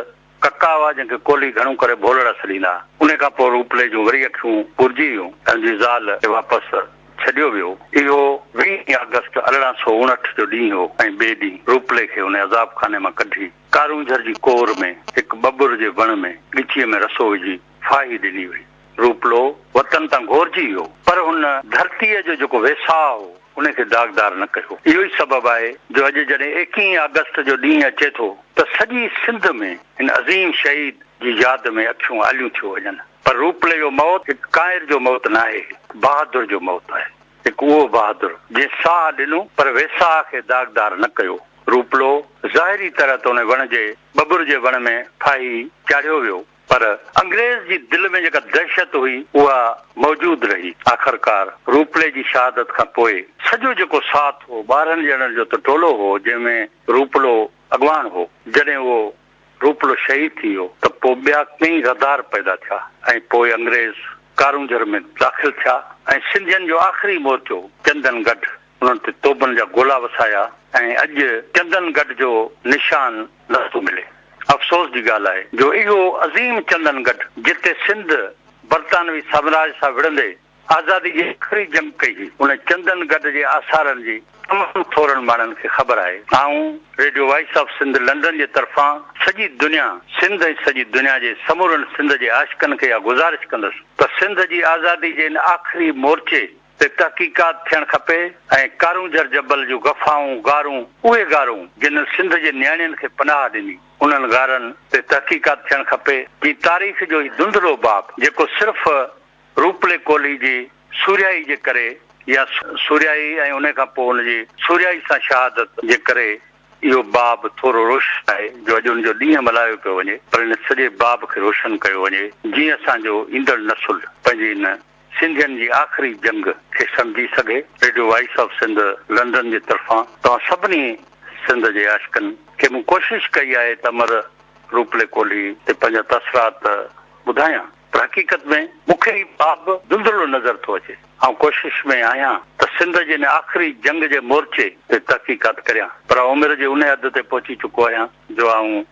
ڪڪا هئا جن کي ڪولهي گهڻو ڪري ڀولڙا سڏيندا ها. انهي کان پوء روپلي جون وري اکيون پورجي ويون ۽ ان جي زال کي واپس ڇڏيو ويو. اهو ويهين آگسٽ 1859 جو ڏينهن هو ۽ ٻئي ڏينهن روپلي کي انهي عذاب خاني مان ڪڍي ڪارونجهر جي ڪور ۾ هڪ ٻٻر جي وڻ ۾ ڳچيء ۾ رسو وجهي ڦاهي ڏني وئي. روپلو وطن تان گهورجي ويو، پر هن ڌرتيء جو جيڪو ويساهه هو، ان کي داغدار نه ڪيو. اهو ئي سبب آهي جو اڄ جڏهن ايڪيهين آگسٽ جو ڏينهن اچي ٿو ته سڄي سنڌ ۾ هن عظيم شهيد جي ياد ۾ اکيون آليون ٿيو وڃن. پر روپلي جو موت هڪ ڪانئر جو موت ناهي، هڪ بهادر جو موت آهي. هڪ اهو بهادر، جنهن ساهه ڏنو، پر ويساهه کي داغدار نه ڪيو. روپلو ظاهري طرح ته ان وڻ جي ٻٻر جي وڻ ۾ ڦاهي چاڙهيو ويو، پر انگريز جي دل ۾ جيڪا دهشت هئي، اها موجود رهي. آخرڪار روپلي جي شهادت کان پوء سڄو جيڪو ساٿ هو، 12 ڄڻن جو ته ٽولو هو، جنهن ۾ روپلو اڳواڻ هو. جڏهن اهو روپلو شهيد ٿي ويو ته پوء ٻيا ڪئين غدار پيدا ٿيا ۽ پوء انگريز ڪارونجهر ۾ داخل ٿيا ۽ سنڌين جو آخري مورچو چندن گڍ انهن تي توبن جا گولا وسايا ۽ اڄ چندن گڍ جو نشان نه ٿو ملي. افسوس جي ڳالهه آهي جو اهو عظيم چندن گڍ جتي سنڌ برطانوي سامراج سان وڙهندي آزادي جي آخري جنگ ڪئي هئي، ان چندن گڍ جي آثارن جي تمام ٿورن ماڻهن کي خبر آهي. آئون radio voice of Sindh London جي طرفان سڄي دنيا سنڌ ۽ سڄي دنيا جي سمورن سنڌ جي عاشقن کي اها گذارش ڪندس ته سنڌ جي آزادي جي ان آخري مورچي تي تحقيقات ٿيڻ کپي ۽ ڪارونجهر جبل جون غفائون، غارون، اهي غارون جن سنڌ جي نياڻين کي پناهه ڏني، انهن غارن تي تحقيقات ٿيڻ کپي جي تاريخ جو هي ڌنڌلو باب جيڪو صرف روپلي ڪولهي جي سورهيائي جي ڪري يا سورهيائي ۽ ان کان پوء ان جي سورهيائي سان شهادت جي ڪري اهو باب ٿورو روشن آهي جو اڄ ان جو ڏينهن ملهايو پيو وڃي پر ان سڄي باب کي روشن ڪيو وڃي جيئن اسان جو ايندڙ نسل پنهنجي ان سنڌين جي آخري جنگ کي سمجهي سگهي. Radio voice of Sindh London جي طرفان توهان سڀني سنڌ جي عاشقن کي مون ڪوشش ڪئي آهي ته امر روپلي ڪولهي تي پنهنجا تاثرات ٻڌايان. پر حقيقت ۾ مون کي هي باب ڌنڌلو نظر ٿو اچي. آئون ڪوشش ۾ آهيان ته سنڌ جي ان آخري جنگ جي مورچي تي تحقيقات ڪريان، پر آئون عمر جي انهي حد تي پهچي چڪو آهيان جو آئون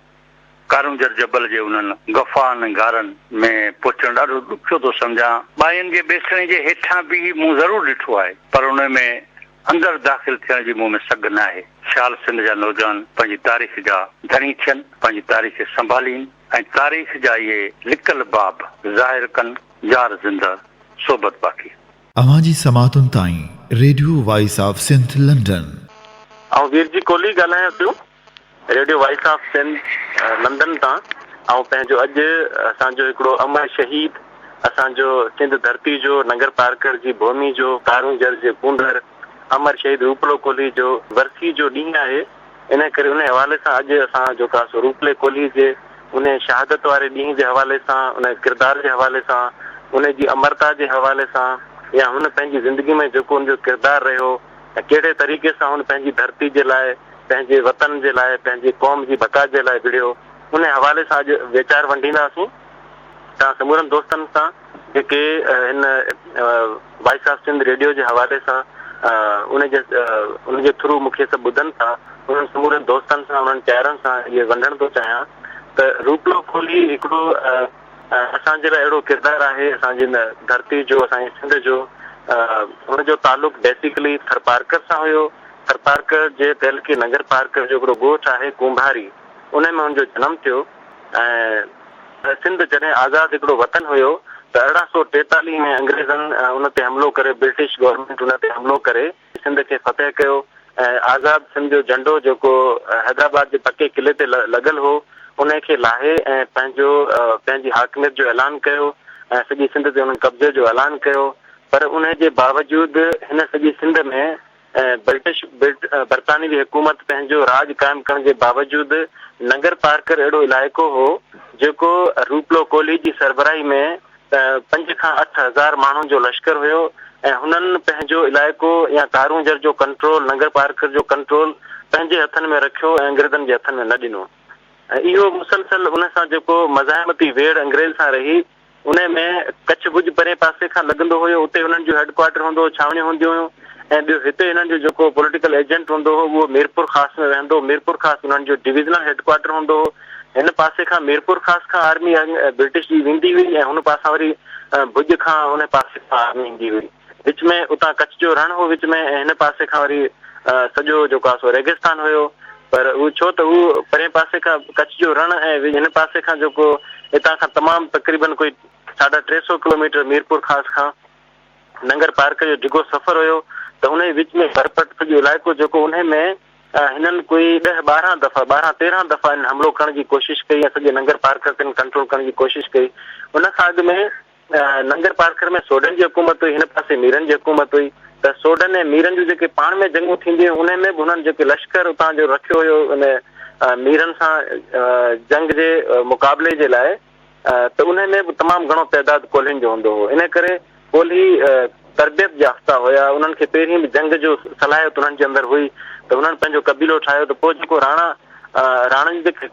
ڪارونجهر جبل جي انهن غفائن ۽ غارن ۾ پهچڻ ڏاڍو ڏکيو ٿو سمجهان. ٻانهين جي ٻيسڻي جي هيٺان بيهي مون ضرور ڏٺو آهي، پر انهي ۾ اندر داخل ٿيڻ جي مون ۾ سگهه ناهي. شال سنڌ جا نوجوان پنهنجي تاريخ جا ڌڻي ٿين، پنهنجي تاريخ کي سنڀالين. ۽ تاريخ جا اهي لڪل باب ظاهر ڪن، يار زنده صحبت باقي. اوهان جي سماعتن تائين radio voice of Sindh London. آئون ويرجي ڪولهي ڳالهايان پيو radio voice of Sindh London تان. آئون پنهنجو اڄ اسان جو هڪڙو امر شهيد اسان جو سنڌ ڌرتي جو ننگر پارڪر جي ڀومي جو ڪارونجهر جي ڪونڌر امر شهيد روپلو ڪولهي جو ورسي جو ڏينهن آهي، ان ڪري ان حوالي سان اڄ اسان جيڪو آهي سو روپلي ڪولهي جي ان شهادت واري ڏينهن جي حوالي سان، ان ڪردار جي حوالي سان، ان جي امرتا جي حوالي سان يا هن پنهنجي زندگي ۾ جيڪو ان جو ڪردار رهيو ۽ ڪهڙي طريقي سان هن پنهنجي ڌرتي جي لاء، پنهنجي وطن جي لاء، پنهنجي قوم جي بقا جي لاء وڙهيو، ان حوالي سان اڄ ويچار ونڊينداسين توهان سمورن دوستن سان جيڪي هن وائس آف سنڌ ريڊيو جي حوالي سان ان جي ان جي ٿرو مون کي سڀ ٻڌن ٿا، انهن سمورن دوستن سان، انهن پيارن سان اهي ونڊڻ ٿو چاهيان ته روپلو ڪولهي هڪڙو اسان جي لاء اهڙو ڪردار آهي، اسان جي هن ڌرتي جو، اسان جي سنڌ جو. هن جو تعلق بيسيڪلي ٿرپارڪر سان هيو. ٿرپارڪر جي تعلقي ننگر پارڪر جو هڪڙو ڳوٺ آهي ڪنڀاري، ان ۾ هن جو جنم ٿيو ۽ سنڌ جڏهن آزاد هڪڙو وطن هيو ته 1843 ۾ انگريزن ان تي حملو ڪري، برٽش گورنمينٽ ان تي حملو ڪري سنڌ کي فتح ڪيو ۽ آزاد سنڌ جو جهنڊو جيڪو حيدرآباد جي پڪي قلعي تي لڳل هو ان کي لاهي ۽ پنهنجو پنهنجي حاڪميت جو اعلان ڪيو ۽ سڄي سنڌ تي انهن قبضي جو اعلان ڪيو پر ان جي باوجود هن سڄي سنڌ ۾ برٽش برطانوي حڪومت پنهنجو راڄ قائم ڪرڻ جي باوجود ننگر پارڪر اهڙو علائقو هو جيڪو روپلو ڪولهي جي سربراهي ۾ پنج کان 8000 ماڻهن جو لشڪر هيو ۽ هنن پنهنجو علائقو يا ڪارونجهر جو ڪنٽرول، ننگر پارڪر جو ڪنٽرول پنهنجي هٿن ۾ رکيو ۽ انگريزن جي هٿن ۾ نه ڏنو ۽ اهو مسلسل ان سان جيڪو مزاحمتي ويڙهه انگريز سان رهي انهي ۾ ڪڇ ڀڄ پرئين پاسي کان لڳندو هيو، اتي هنن جو هيڊ ڪوارٽر هوندو هو، ڇانوڻيون هونديون هيون ۽ ٻيو هتي هنن جو جيڪو پوليٽيڪل ايجنٽ هوندو هو اهو ميرپورخاص ۾ ويهندو هو، ميرپورخاص انهن جو ڊويزنل هيڊ ڪوارٽر هوندو هو. هن پاسي کان ميرپورخاص کان آرمي برٽش جي ويندي هئي ۽ هن پاسان وري ڀڄ کان ان پاسي کان آرمي ايندي هئي. وچ ۾ اتان ڪڇ جو رڻ هو وچ ۾ ۽ هن پاسي کان وري سڄو جيڪو آهي سو ريگستان هيو. پر هو ڇو ته هو پرئين پاسي کان ڪڇ جو رڻ ۽ هن پاسي کان جيڪو هتان کان تمام تقريبن ڪوئي ساڍا ٽي سو ڪلوميٽر ميرپورخاص کان ننگر پارڪر جو ڊگهو سفر هيو ته انهي وچ ۾ برپٽ سڄو علائقو جيڪو انهي ۾ هنن ڪوئي ڏهه 12 دفعا 12 13 دفعا هنن حملو ڪرڻ جي ڪوشش ڪئي ۽ سڄي ننگر پارڪر تي ڪنٽرول ڪرڻ جي ڪوشش ڪئي. ان کان اڳ ۾ ننگر پارڪر ۾ سوڍن جي حڪومت هئي، هن پاسي ميرن جي حڪومت هئي ته سوڍن ۽ ميرن جون جيڪي پاڻ ۾ جنگون ٿينديون هيون انهي ۾ به هنن جيڪي لشڪر اتان جو رکيو هيو ان ميرن سان جنگ جي مقابلي جي لاء ته انهي ۾ به تمام گهڻو تعداد ڪولهين جو هوندو هو. انهي ڪري ڪولهي تربيت يافته هيا، انهن کي پهرين به جنگ جو صلاحيت انهن جي اندر هئي ته انهن پنهنجو قبيلو ٺاهيو ته پوء جيڪو راڻا راڻن جي جيڪي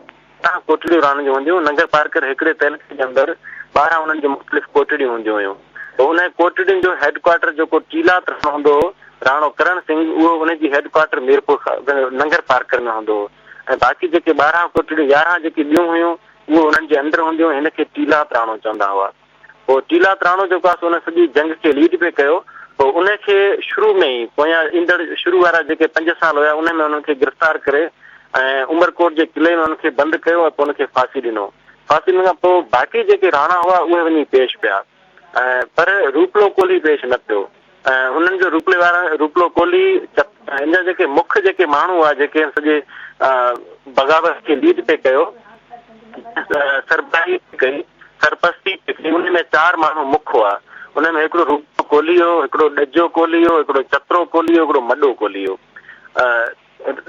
12 ڪوٽڙيون راڻن جون هونديون هيون. ننگر پارڪر هڪڙي تعلقي جي اندر 12 انهن جون مختلف ڪوٽڙيون هونديون هيون. پوء انهن ڪوٽڙين جو هيڊ ڪوارٽر جيڪو ٽيلات راڻو هوندو هو، راڻو ڪرڻ سنگهه، اهو ان جي هيڊ ڪوارٽر ميرپور ننگر پارڪر ۾ هوندو هو ۽ باقي جيڪي 12 ڪوٽڙيون 11 جيڪي ٻيون هيون اهي انهن جي اندر هونديون هيون. هن کي ٽيلات راڻو چوندا هئا. پوء ٽيلات راڻو جيڪو آهي سو ان سڄي جنگ کي ليڊ پئي ڪيو. پوء ان کي شروع ۾ ئي پويان ايندڙ شروع وارا جيڪي پنج سال هيا انهن ۾ انهن کي گرفتار ڪري ۽ عمرڪوٽ جي قلعي ۾ انهن کي بند ڪيو ۽ پوء ان کي ڦاسي ڏنو. ڦاسي ڏنڻ کان پوء باقي جيڪي راڻا هئا اهي وڃي پيش پيا ۽ پر روپلو ڪولهي پيش نه پيو ۽ انهن جو روپلي وارا روپلو ڪولهي ان جا جيڪي مک جيڪي ماڻهو هئا جيڪي ان سڄي بغاوت کي ليڊ پئي ڪيو سربراهي پئي ڪئي سرپرستي پئي ڪئي ان ۾ چار ماڻهو مک هئا ان ۾ هڪڙو روپلو ڪولهي هو هڪڙو ڏجو ڪولهي هو هڪڙو چترو ڪولهي هو هڪڙو مڏو ڪولهي هو.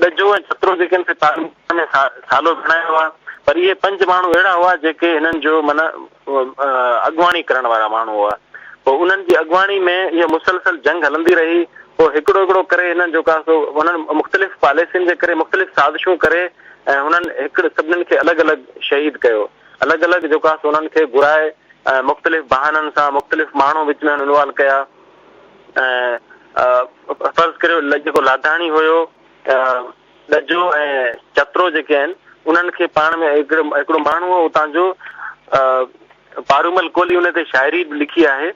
ڏجو ۽ ڇترو جيڪي آهن سي پاڻ ۾ سالو بڻايا هئا پر اهي پنج ماڻهو اهڙا هئا جيڪي هنن جو معنيٰ اڳواڻي ڪرڻ وارا ماڻهو هئا. پوء انهن جي اڳواڻي ۾ اها مسلسل جنگ هلندي رهي. پوء هڪڙو هڪڙو ڪري هنن جيڪو آهي سو انهن مختلف پاليسين جي ڪري مختلف سازشون ڪري ۽ هنن هڪ سڀنين کي الڳ الڳ شهيد ڪيو. الڳ الڳ جيڪو آهي سو انهن کي گهرائي ۽ مختلف بهانن سان مختلف ماڻهو وچ ۾ انوالو ڪيا. ۽ فرض ڪريو جيڪو لاڌاڻي هيو، ڏجو ۽ چترو جيڪي آهن انهن کي پاڻ ۾ هڪڙو هڪڙو ماڻهو هو اتان جو پارومل ڪولهي ان تي شاعري به لکي آهي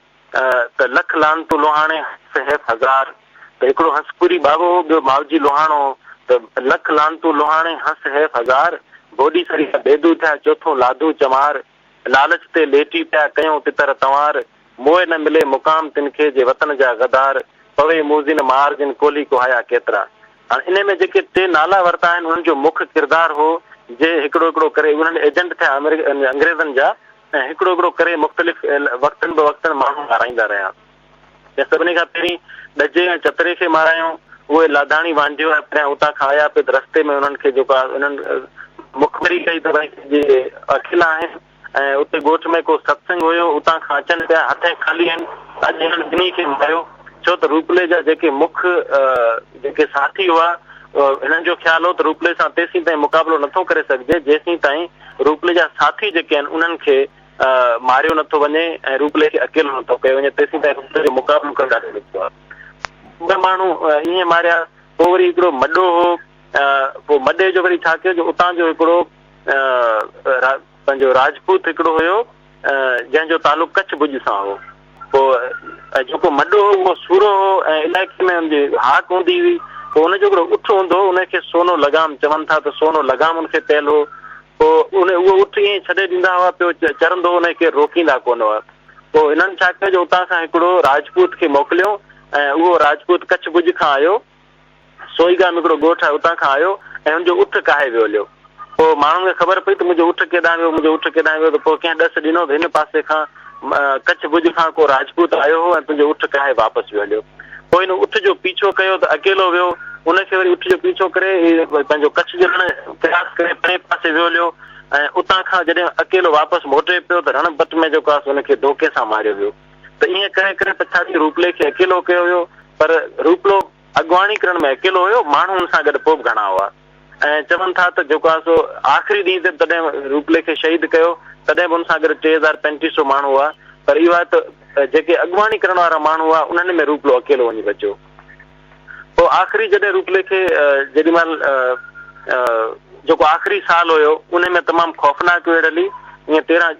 ته لک لعنتون لوهاڻي هس حيف هزار ته هڪڙو هنسپوري ٻاوو هو ٻيو ماوجي لوهاڻو هو ته لک لعنتون لوهاڻي هس حيف هزار ڀوڏي سري جا بيدو ٿيا چوٿون لاڌو چمار لالچ تي ليٽي پيا ڪيون تتر تنوار، موء نه ملي مقام تن کي جي وطن جا غدار، پوي موذين مار جن ڪولهي ڪهايا ڪيترا. هاڻ انهي ۾ جيڪي ٽي نالا ورتا آهن انهن جو مک ڪردار هو جي هڪڙو هڪڙو ڪري انهن ايجنٽ ٿيا انگريزن جا ۽ هڪڙو هڪڙو ڪري مختلف وقتن به وقتن ماڻهو مارائيندا رهيا. يا سڀني کان پهرين ڏجي ۽ چتري کي مارايون. اهي لاڌاڻي وانڍيو ۽ پريان اتان کان آيا پئي ته رستي ۾ انهن کي جيڪو آهي انهن مخبري ڪئي ته ڀائي جي اڪيلا آهن ۽ اتي ڳوٺ ۾ ڪو ستسنگ هيو اتان کان اچن پيا هٿين خالي آهن اڄ هنن ٻنهي کي ماريو ڇو ته روپلي جا جيڪي مک جيڪي ساٿي هئا هنن جو خيال هو ته روپلي سان تيسين تائين مقابلو نٿو ڪري سگهجي جيسين تائين روپلي جا ساٿي جيڪي آهن انهن کي ماريو نٿو وڃي ۽ روپلي کي اڪيلو نٿو ڪيو وڃي تيسين تائين روپلي جو مقابلو ڪرڻ ڏاڍو ڏکيو آهي. ٻه ماڻهو ائين ماريا، پوء وري هڪڙو مڏو هو، پوء مڏي جو وري ڇا ڪيو جو اتان جو هڪڙو پنهنجو راجپوت هڪڙو هيو جنهن جو تعلق ڪڇ ڀڄ سان هو. پوء جيڪو مڏو هو اهو سورو هو ۽ علائقي ۾ ان جي هاڪ هوندي هئي. پوء ان جو هڪڙو اٺ هوندو هو ان کي سونو لغام چون ٿا ته سونو لغام ان کي پيل هو. پوء ان اهو اٺ ائين ئي ڇڏي ڏيندا هئا، پيو چرندو هو، ان کي ڪير روڪيندا ڪونه هئا. پوء هنن ڇا ڪيو جو اتان کان هڪڙو راجپوت کي موڪليو ۽ اهو راجپوت ڪڇ ڀڄ کان آيو، سوئي گام هڪڙو ڳوٺ آهي، اتان کان آيو ۽ هن جو اٺ ڪاهي ويو هليو. پوء ماڻهن کي خبر پئي ته منهنجو اٺ ڪيڏانهن ويو، منهنجو اٺ ڪيڏانهن ويو ته پوء ڪنهن ڏس ڏنو ته هن پاسي کان ڪڇ ڀڄ کان ڪو راجپوت آيو هو ۽ تنهنجو اٺ ڪاهي واپس ويو هليو. پوء هن اٺ جو پيڇو ڪيو ته اڪيلو ويو. ان کي وري اٺ جو پيڇو ڪري پنهنجو ڪڇ جو رڻ ڪراس ڪري پرئين پاسي ويو هليو ۽ اتان کان جڏهن اڪيلو واپس موٽي پيو ته رڻ پٽ ۾ جيڪو آهي سو ان کي ڌوڪي سان ماريو ويو ته ائين ڪري ڪري پڇاڙي روپلي کي اڪيلو ڪيو ويو پر روپلو اڳواڻي ڪرڻ ۾ اڪيلو هيو ماڻهو ان سان گڏ پوء به گهڻا هئا ۽ چون ٿا ته جيڪو آهي سو آخري ڏينهن تي به تڏهن روپلي کي شهيد ڪيو تڏهن به ان سان گڏ 3035 سو ماڻهو هئا پر اهو آهي ته جيڪي اڳواڻي ڪرڻ وارا ماڻهو هئا انهن ۾ روپلو اڪيلو وڃي بچيو. پوء آخري جڏهن روپلي کي جيڏي مهل جيڪو آخري سال هيو ان ۾ تمام خوفناڪ ويڙهه هلي ائين تيرهن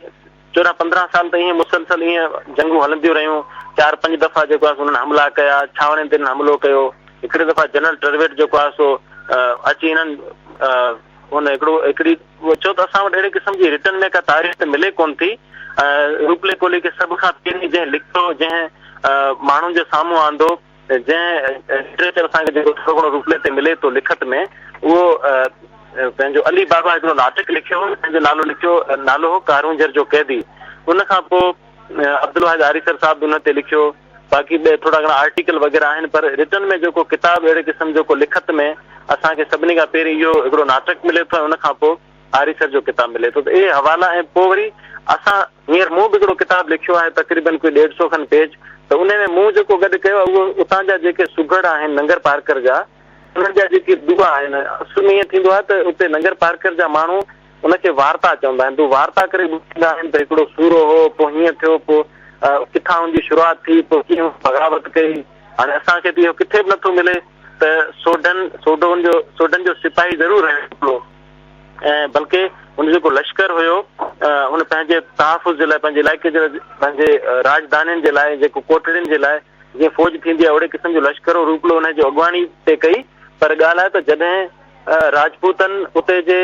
چوڏهن پندرهن سال ته ائين مسلسل ائين جنگون هلنديون رهيون چار پنج دفعا جيڪو آهي سو انهن حملا ڪيا ڇانوڻين تي انهن حملو ڪيو هڪڙي دفعا جنرل ٽرويٽ جيڪو آهي سو اچي انهن ان هڪڙو هڪڙي ڇو ته اسان وٽ اهڙي قسم جي رٽن ۾ ڪا تاريخ ته ملي ڪونه ٿي روپلي ڪولهي کي سڀ کان پهرين جنهن لکيو جنهن ماڻهن جي سامهون آندو جنهن لٽريچر اسان کي جيڪو ٿورو گهڻو روپلي تي ملي ٿو لکت ۾ اهو پنهنجو علي بابا هڪڙو ناٽڪ لکيو هو جنهن جو نالو لکيو نالو هو ڪارونجهر جو قيدي ان کان پوء عبدالواحد آريسر صاحب به ان تي لکيو باقي ٻيا ٿورا گهڻا آرٽيڪل وغيره آهن پر رٽن ۾ جيڪو ڪتاب اهڙي قسم جو ڪو لکت ۾ اسان کي سڀني کان پهرين اهو هڪڙو ناٽڪ ملي ٿو ۽ ان کان پوء آريسر جو ڪتاب ملي ٿو ته اهي حوالا ۽ پوء وري اسان هينئر مون به هڪڙو ڪتاب لکيو آهي تقريبن ڪوئي ڏيڍ سو کن پيج ته انهي ۾ مون جيڪو گڏ ڪيو آهي اهو اتان جا جيڪي سگهڙ آهن ننگر پارڪر جا انهن جا جيڪي دعا آهن اصل ۾ ائين ٿيندو آهي ته اتي ننگر پارڪر جا ماڻهو ان کي وارتا چوندا آهن ته وارتا ڪري ٻڌائيندا آهن ته هڪڙو سورو هو پوء هيئن ٿيو پوء ڪٿان ان جي شروعات ٿي پوء ڪيئن بغاوت ڪئي هاڻي اسان کي ته اهو ڪٿي به نٿو ملي ته سوڍن سوڍون جو سوڍن جو سپاهي ضرور رهيو هڪڙو ۽ بلڪه هن جيڪو لشڪر هيو ان پنهنجي تحفظ جي لاء پنهنجي علائقي جي لاء پنهنجي راڄڌانين جي لاء جيڪو ڪوٽڙين جي لاء جيئن فوج ٿيندي آهي اهڙي قسم جو لشڪر هو روپلو ان جي اڳواڻي پئي ڪئي پر ڳالهه آهي ته جڏهن راجپوتن اتي جي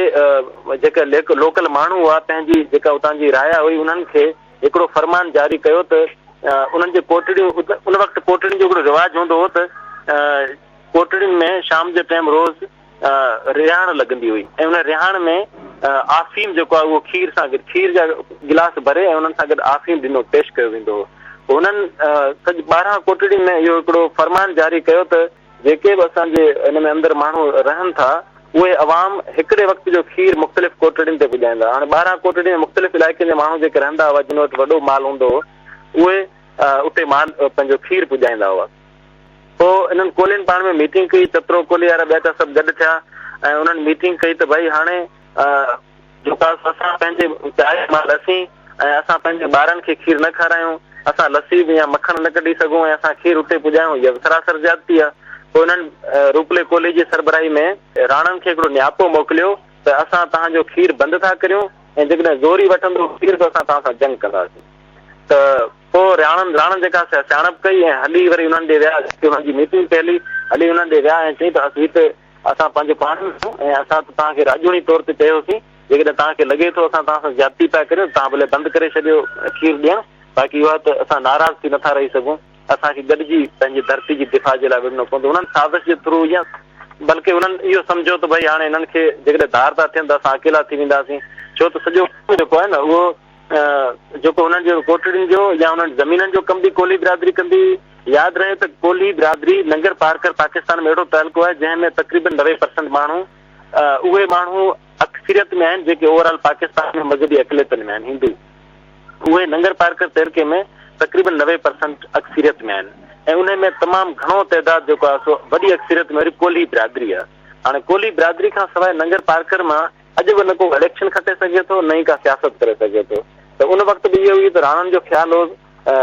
جيڪا لوڪل ماڻهو هئا پنهنجي جيڪا اتان جي رايا هئي انهن کي هڪڙو فرمان جاري ڪيو ته انهن جي ڪوٽڙيون ان وقت ڪوٽڙين جو هڪڙو رواج هوندو هو ته ڪوٽڙين ۾ شام جي ٽائيم روز رهاڻ لڳندي هئي ۽ ان رهاڻ ۾ آفيم جيڪو آهي اهو کير سان گڏ کير جا گلاس ڀري ۽ انهن سان گڏ آفيم ڏنو پيش ڪيو ويندو هو. هنن سڄ 12 ڪوٽڙين ۾ اهو هڪڙو فرمان جاري ڪيو ته جيڪي به اسان جي ان ۾ اندر ماڻهو رهن ٿا اهي عوام هڪڙي وقت جو کير مختلف ڪوٽڙين تي پڄائيندا. هاڻي 12 ڪوٽڙين ۾ مختلف علائقن جا ماڻهو جيڪي رهندا هئا جن وٽ وڏو مال هوندو هو اهي اتي مال پنهنجو کير پڄائيندا هئا. پوء انهن ڪولهين پاڻ ۾ ميٽنگ ڪئي، چترو ڪولهي وارا ٻيا ٽيا سڀ گڏ ٿيا ۽ انهن ميٽنگ ڪئي ته ڀائي هاڻي جيڪو آهي سو اسان پنهنجي چاهي مان لسي ۽ اسان پنهنجي ٻارن کي کير نه کارايون، اسان لسي يا مکڻ نه ڪڍي سگهون ۽ اسان کير اتي پڄايون اها به سراسر زيادتي آهي. پوء انهن روپلي ڪولهي جي سربراهي ۾ راڻن کي هڪڙو نياپو موڪليو ته اسان توهان جو کير بند ٿا ڪريون ۽ جيڪڏهن زوري وٺندو کير ته اسان توهان سان جنگ ڪنداسين ته پوء رياڻن راڻن جيڪا سياڻپ ڪئي ۽ هلي وري انهن ڏي ويا، جتي انهن جي ميٽنگ پئي هلي، هلي انهن ڏي ويا ۽ چيائين ته هي ته اسان پنهنجو پاڻ ۾ آهيون ۽ اسان ته توهان کي راڄوڻي طور تي چيوسين، جيڪڏهن توهان کي لڳي ٿو اسان توهان سان زيادتي پيا ڪريون ته توهان ڀلي بند ڪري ڇڏيو کير ڏيڻ، باقي اهو آهي ته اسان ناراض ٿي نٿا رهي سگهون، اسان کي گڏجي پنهنجي ڌرتي جي دفاع جي لاء وڙهڻو پوندو. انهن سازش جي ٿرو يا بلڪه انهن اهو سمجهيو ته ڀئي هاڻي هنن کي جيڪڏهن ڌار ٿا ٿين ته اسان اڪيلا ٿي وينداسين، ڇو ته سڄو جيڪو آهي نه اهو. جيڪو انهن جي ڪوٽڙين جو يا انهن زمينن جو ڪم به ڪولهي برادري ڪندي هئي. ياد رهي ته ڪولهي برادري ننگر پارڪر پاڪستان ۾ اهڙو تعلقو آهي جنهن ۾ تقريبن 90% ماڻهو اهي ماڻهو اڪثريت ۾ آهن جيڪي اوور آل پاڪستان ۾ مذهبي اقليتن ۾ آهن هندو اهي ننگر پارڪر تعلقي ۾ تقريبن 90% اڪثريت ۾ آهن ۽ انهي ۾ تمام گهڻو تعداد جيڪو آهي سو وڏي اڪثريت ۾ وري ڪولهي برادري آهي هاڻي ڪولهي برادري کان سواء ننگر پارڪر مان اڄ به نه ڪو اليڪشن کٽي سگهي ٿو نه ئي ڪا سياست ڪري سگهي ٿو ته ان وقت به اهو ئي ته راڻن جو خيال هو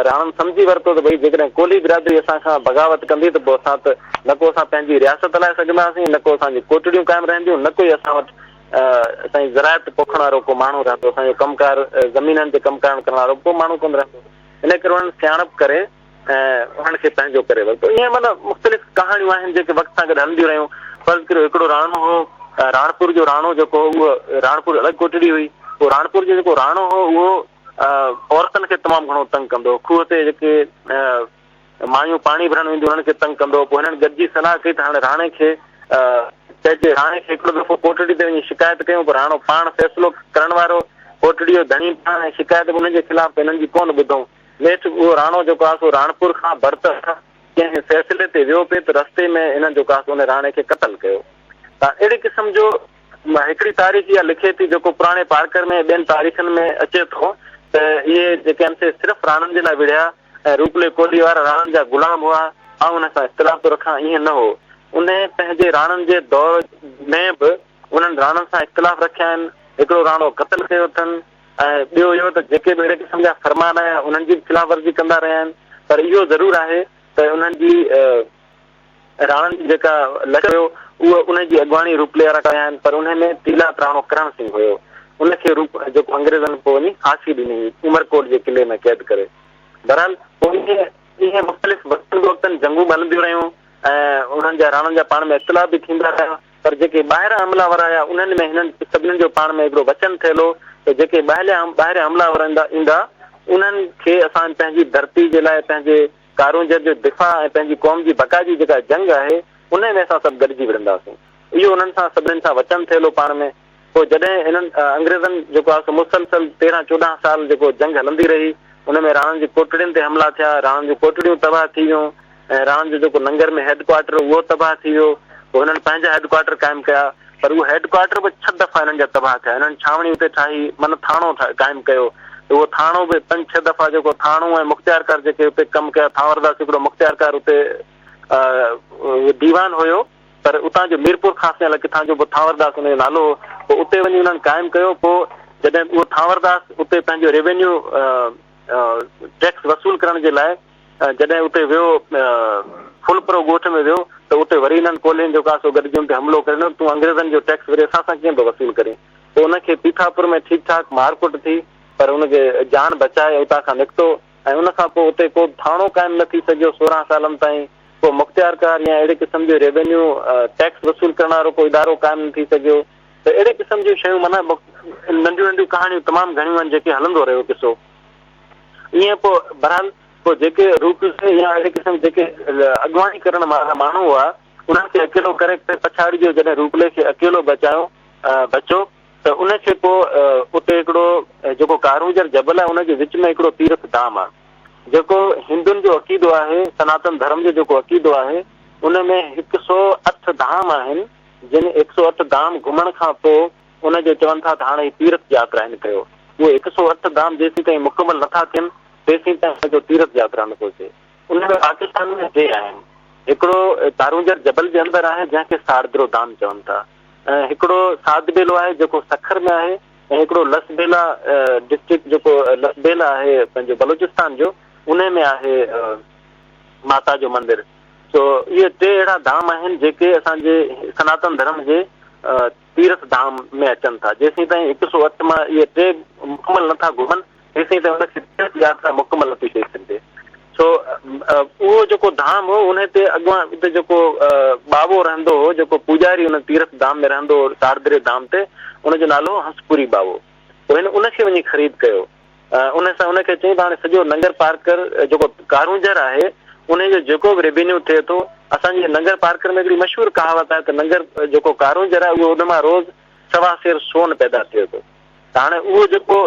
راڻن سمجهي ورتو ته ڀئي جيڪڏهن ڪولهي برادري اسان کان بغاوت ڪندي ته پوء اسان ته نه ڪو اسان پنهنجي رياست هلائي سگهنداسين، نه ڪو اسان جون ڪوٽڙيون قائم رهنديون، نه ڪوئي اسان وٽ اسان جي زراعت پوکڻ وارو ڪو ماڻهو رهندو، اسان جو ڪم ڪار زمينن تي ڪم ڪارڻ ڪرڻ وارو به ڪو ماڻهو ڪونه رهندو. ان ڪري انهن سياڻپ ڪري ۽ انهن کي پنهنجو ڪري ورتو. ائين معنيٰ مختلف ڪهاڻيون آهن جيڪي وقت سان گڏ هلنديون رهيون. فرض ڪريو هڪڙو راڻو هو، راڻپور جو راڻو جيڪو هو اهو راڻپور الڳ ڪوٽڙي هئي، اهو راڻپور جو جيڪو راڻو هو اهو عورتن کي تمام گهڻو تنگ ڪندو هو. کوهه تي جيڪي مايون پاڻي ڀرڻ وينديون انهن کي تنگ ڪندو هو. پوء هنن گڏجي صلاح ڪئي ته هاڻي راڻي کي چئجي. راڻي کي هڪڙو دفعو ڪوٽڙي تي وڃي شڪايت ڪيون پر راڻو پاڻ فيصلو ڪرڻ وارو، ڪوٽڙي جو ڌڻي پاڻ ۽ شڪايت به انهن جي خلاف ته هنن جي ڪونه ٻڌئون. نيٺ اهو راڻو جيڪو آهي سو راڻپور کان برطرف ڪنهن فيصلي تي ويو پئي ته رستي ۾ هنن جيڪو آهي سو ان راڻي کي قتل ڪيو. ته اهڙي قسم جو هڪڙي تاريخ اها لکي ٿي جيڪو پراڻي پارڪر ۾ ٻين تاريخن ۾ اچي ٿو ته اهي جيڪي آهن سي صرف راڻن جي لاء وڙهيا ۽ روپلي ڪولهي وارا راڻن جا غلام هئا. آئون ان سان اختلاف ٿو رکان ائين نه هو. انهي پنهنجي راڻن جي دور ۾ به انهن راڻن سان اختلاف رکيا آهن. هڪڙو راڻو قتل ڪيو اٿن ۽ ٻيو اهو ته جيڪي به اهڙي قسم جا فرمان آيا انهن جي به خلاف ورزي ڪندا رهيا آهن پر اهو ضرور آهي ته انهن جي راڻن جي جيڪا لشڪر هيو اهو ان جي اڳواڻي روپلي وارا ڪيا آهن پر انهي ۾ تيلا تراڻو ڪرڻ سنگهه هيو ان کي روپ جيڪو انگريزن پوء وڃي ڦاسي ڏني هئي عمرڪوٽ جي قلعي ۾ قيد ڪري بهرحال پوء ائين ائين مختلف وقتن به وقتن جنگون به هلنديون رهيون ۽ انهن جا راڻن جا پاڻ ۾ اختلاف به ٿيندا رهيا پر جيڪي ٻاهران حمله آور آيا انهن ۾ هنن سڀني جو پاڻ ۾ هڪڙو وچن ٿيل هو ته جيڪي ٻاهريان ٻاهريان حمله آور ايندا انهن کي اسان پنهنجي ڌرتي جي لاء پنهنجي ڪارونجهر جو دفاع ۽ پنهنجي قوم جي بقا جي جيڪا جنگ آهي، انهي ۾ اسان سڀ گڏجي وڙهنداسين. اهو انهن سان سڀني سان وچن ٿيل هو پاڻ ۾. پوء جڏهن هنن انگريزن جيڪو آهي سو مسلسل تيرهن چوڏهن سال جيڪو جنگ هلندي رهي، ان ۾ راڻن جي ڪوٽڙين تي حملا ٿيا، راڻن جون ڪوٽڙيون تباهه ٿي ويون ۽ راڻن جو جيڪو ننگر ۾ هيڊ ڪوارٽر هو اهو تباهه ٿي ويو. پوء هنن پنهنجا هيڊ ڪوارٽر قائم ڪيا، پر اهو هيڊ ڪوارٽر به ڇهه دفعا هنن جا تباهه ٿيا. هنن ڇانوڻي اتي ٺاهي، معنيٰ ٿاڻو قائم ڪيو ته اهو ٿاڻو به پنج ڇهه دفعا جيڪو ٿاڻو ۽ مختيارڪار جيڪي اتي ڪم ڪيا، ٿانورداس هڪڙو مختيارڪار اتي ديوان هيو، پر اتان جو ميرپور خاص ۾ الائي ڪٿان جو پوء ٿانورداس ان جو نالو هو، پوء اتي وڃي انهن قائم ڪيو. پوء جڏهن اهو ٿانورداس اتي پنهنجو ريونيو ٽيڪس وصول ڪرڻ جي لاء جڏهن اتي ويو ڦلپرو ڳوٺ ۾ ويو ته اتي وري انهن ڪولهين جو ڪاسو گڏجي ان تي حملو ڪري ڏنو، تون انگريزن جو ٽيڪس وري اسان سان ڪيئن ٿو وصول ڪرين؟ پوء ان کي پيٿاپور ۾ ٺيڪ ٺاڪ مارڪٽ ٿي پر ان کي جان بچائي اتان کان نڪتو ۽ ان کان پوء اتي ڪو به ٿاڻو قائم نه ٿي سگهيو 16 سالن تائين ڪو مختيارڪار يا اهڙي قسم جو ريونيو ٽيڪس وصول ڪرڻ وارو ڪو ادارو قائم نه ٿي سگهيو ته اهڙي قسم جون شيون معنيٰ ننڍيون ننڍيون ڪهاڻيون تمام گهڻيون آهن جيڪي هلندو رهيو قصو ائين پوء بهرحال پوء جيڪي روپ يا اهڙي قسم جيڪي اڳواڻي ڪرڻ وارا ماڻهو هئا، انهن کي اڪيلو ڪري ڪري پڇاڙي جو جڏهن روپلي کي اڪيلو بچايو بچو ته ان کي پوء اتي هڪڙو جيڪو ڪارونجهر جبل آهي ان جي وچ ۾ هڪڙو تيرٿ ڌام آهي جيڪو هندن جو عقيدو آهي سناتن ڌرم جو جيڪو عقيدو آهي ان ۾ هڪ سو اٺ ڌام آهن جن هڪ سو اٺ ڌام گهمڻ کان پوء ان جو چون ٿا ته هاڻي هي تيرٿ ياترا هن ڪيو اهي هڪ سو اٺ ڌام جيسين تائين مڪمل نٿا ٿين تيسين تائين ان جو تيرٿ ياترا نٿو ٿئي. ان ۾ پاڪستان ۾ ٽي آهن. هڪڙو ڪارونجهر جبل جي اندر آهي جنهن کي ساڙدرو ڌام چون ٿا ۽ هڪڙو ساڌ ٻيلو آهي جيڪو سکر ۾ آهي ۽ هڪڙو لس ٻيلا ڊسٽرڪٽ جيڪو لس ٻيلا آهي پنهنجو بلوچستان جو انهي ۾ آهي ماتا جو مندر. سو اهي ٽي اهڙا ڌام آهن جيڪي اسان جي سناتن ڌرم جي تيرٿ ڌام ۾ اچن ٿا. جيسين تائين هڪ سو اٺ مان اهي ٽي مڪمل نه ٿا گهمن، تيسين تائين ان کي تيرٿ ياترا مڪمل نه ٿي چئي سگهجي. سو اهو جيڪو ڌام هو، انهي تي اڳواڻ اتي جيڪو ٻاوو رهندو هو، جيڪو پوڄاري ان تيرٿ ڌام ۾ رهندو هو، ساڙدري ڌام تي، ان جو نالو هو هنسپوري ٻاوو. پوء هن ان کي وڃي خريد ڪيو. ان سان ان کي چيائين ته هاڻي سڄو ننگر پارڪر جيڪو ڪارونجهر آهي انهي جو جيڪو به ريونيو ٿئي ٿو اسان جي ننگر پارڪر ۾ هڪڙي مشهور ڪهاوت آهي ته ننگر جيڪو ڪارونجهر آهي اهو ان مان روز سوا سير سون پيدا ٿئي ٿو ته هاڻي اهو جيڪو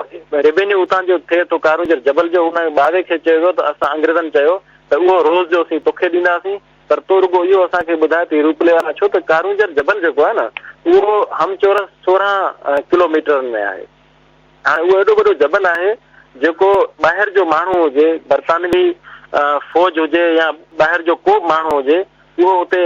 ريونيو اتان جو ٿئي ٿو ڪارونجهر جبل جو ان ٻاوي کي چيو ويو ته اسان انگريزن چيو ته اهو روز جو اسين توکي ڏينداسين پر تون رڳو اهو اسان کي ٻڌاء ته هي روپلي وارا ڇو ته ڪارونجهر جبل جيڪو آهي نه اهو هم چورس 16 ڪلوميٽرن ۾ آهي. هاڻي اهو ايڏو وڏو جبل آهي جيڪو ٻاهر جو ماڻهو هجي، برطانوي فوج هجي يا ٻاهر جو ڪو به ماڻهو هجي، اهو اتي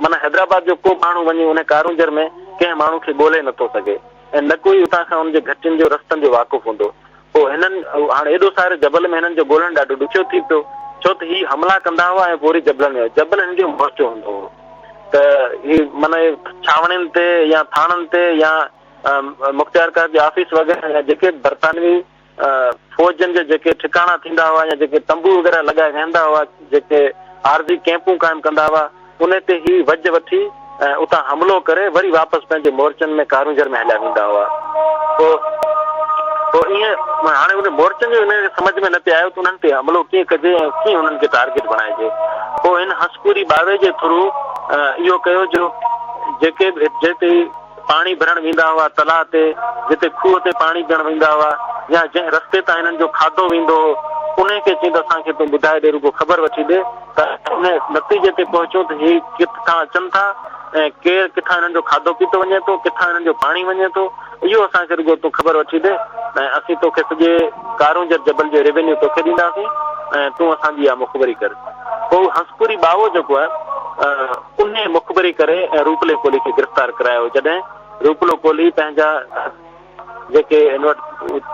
معنيٰ حيدرآباد جو ڪو ماڻهو وڃي ان ڪارونجهر ۾ ڪنهن ماڻهو کي ڳولي نٿو سگهي ۽ نه ڪوئي اتان کان ان جي گهٽين جو رستن جو واقف هوندو. پوء هنن هاڻي ايڏو ساري جبل ۾ هنن جو ڳولڻ ڏاڍو ڏکيو ٿي پيو، ڇو ته هي حملا ڪندا هئا ۽ پوء وري جبلن ۾ جبل هن جو مورچو هوندو هو ته هي معنيٰ ڇانوڻين تي يا ٿاڻن تي يا مختيارڪار جي آفيس وغيره يا جيڪي به برطانوي فوجن جا جيڪي ٺڪاڻا ٿيندا هئا يا جيڪي تنبو وغيره لڳائي ويهندا هئا، جيڪي عارضي ڪئمپون قائم ڪندا هئا، ان تي هي وجهه وٺي ۽ اتان حملو ڪري وري واپس پنهنجي مورچن ۾ ڪارونجهر ۾ هليا ويندا هئا. پوء پوء ائين هاڻي ان مورچن جو هن کي سمجهه ۾ نه پئي آيو ته انهن تي حملو ڪيئن ڪجي ۽ ڪيئن انهن کي ٽارگيٽ بڻائجي. پوء هن هنسپوري ٻاوي جي ٿرو اهو ڪيو جو جيڪي به جتي پاڻي ڀرڻ ويندا هئا تلاء تي، جتي کوهه تي پاڻي پيئڻ ويندا هئا يا جنهن رستي تان هنن جو کاڌو ويندو هو، انهي کي چئين ته اسان کي تون ٻڌائي ڏي رڳو خبر وٺي ڏي ته انهي نتيجي تي پهچون ته هي ڪٿان اچن ٿا ۽ ڪير ڪٿان هنن جو کاڌو پيتو وڃي ٿو، ڪٿان هنن جو پاڻي وڃي ٿو، اهو اسان کي رڳو تون خبر وٺي ڏي ۽ اسين توکي سڄي ڪارونجهر جبل جو ريونيو توکي ڏينداسين ۽ تون اسان جي اها مخبري ڪر. پوء هنسپوري ٻاوو جيڪو آهي، انهيء مخبري ڪري ۽ روپلي ڪولهي کي گرفتار ڪرايو. جڏهن روپلو ڪولهي پنهنجا جيڪي هن وٽ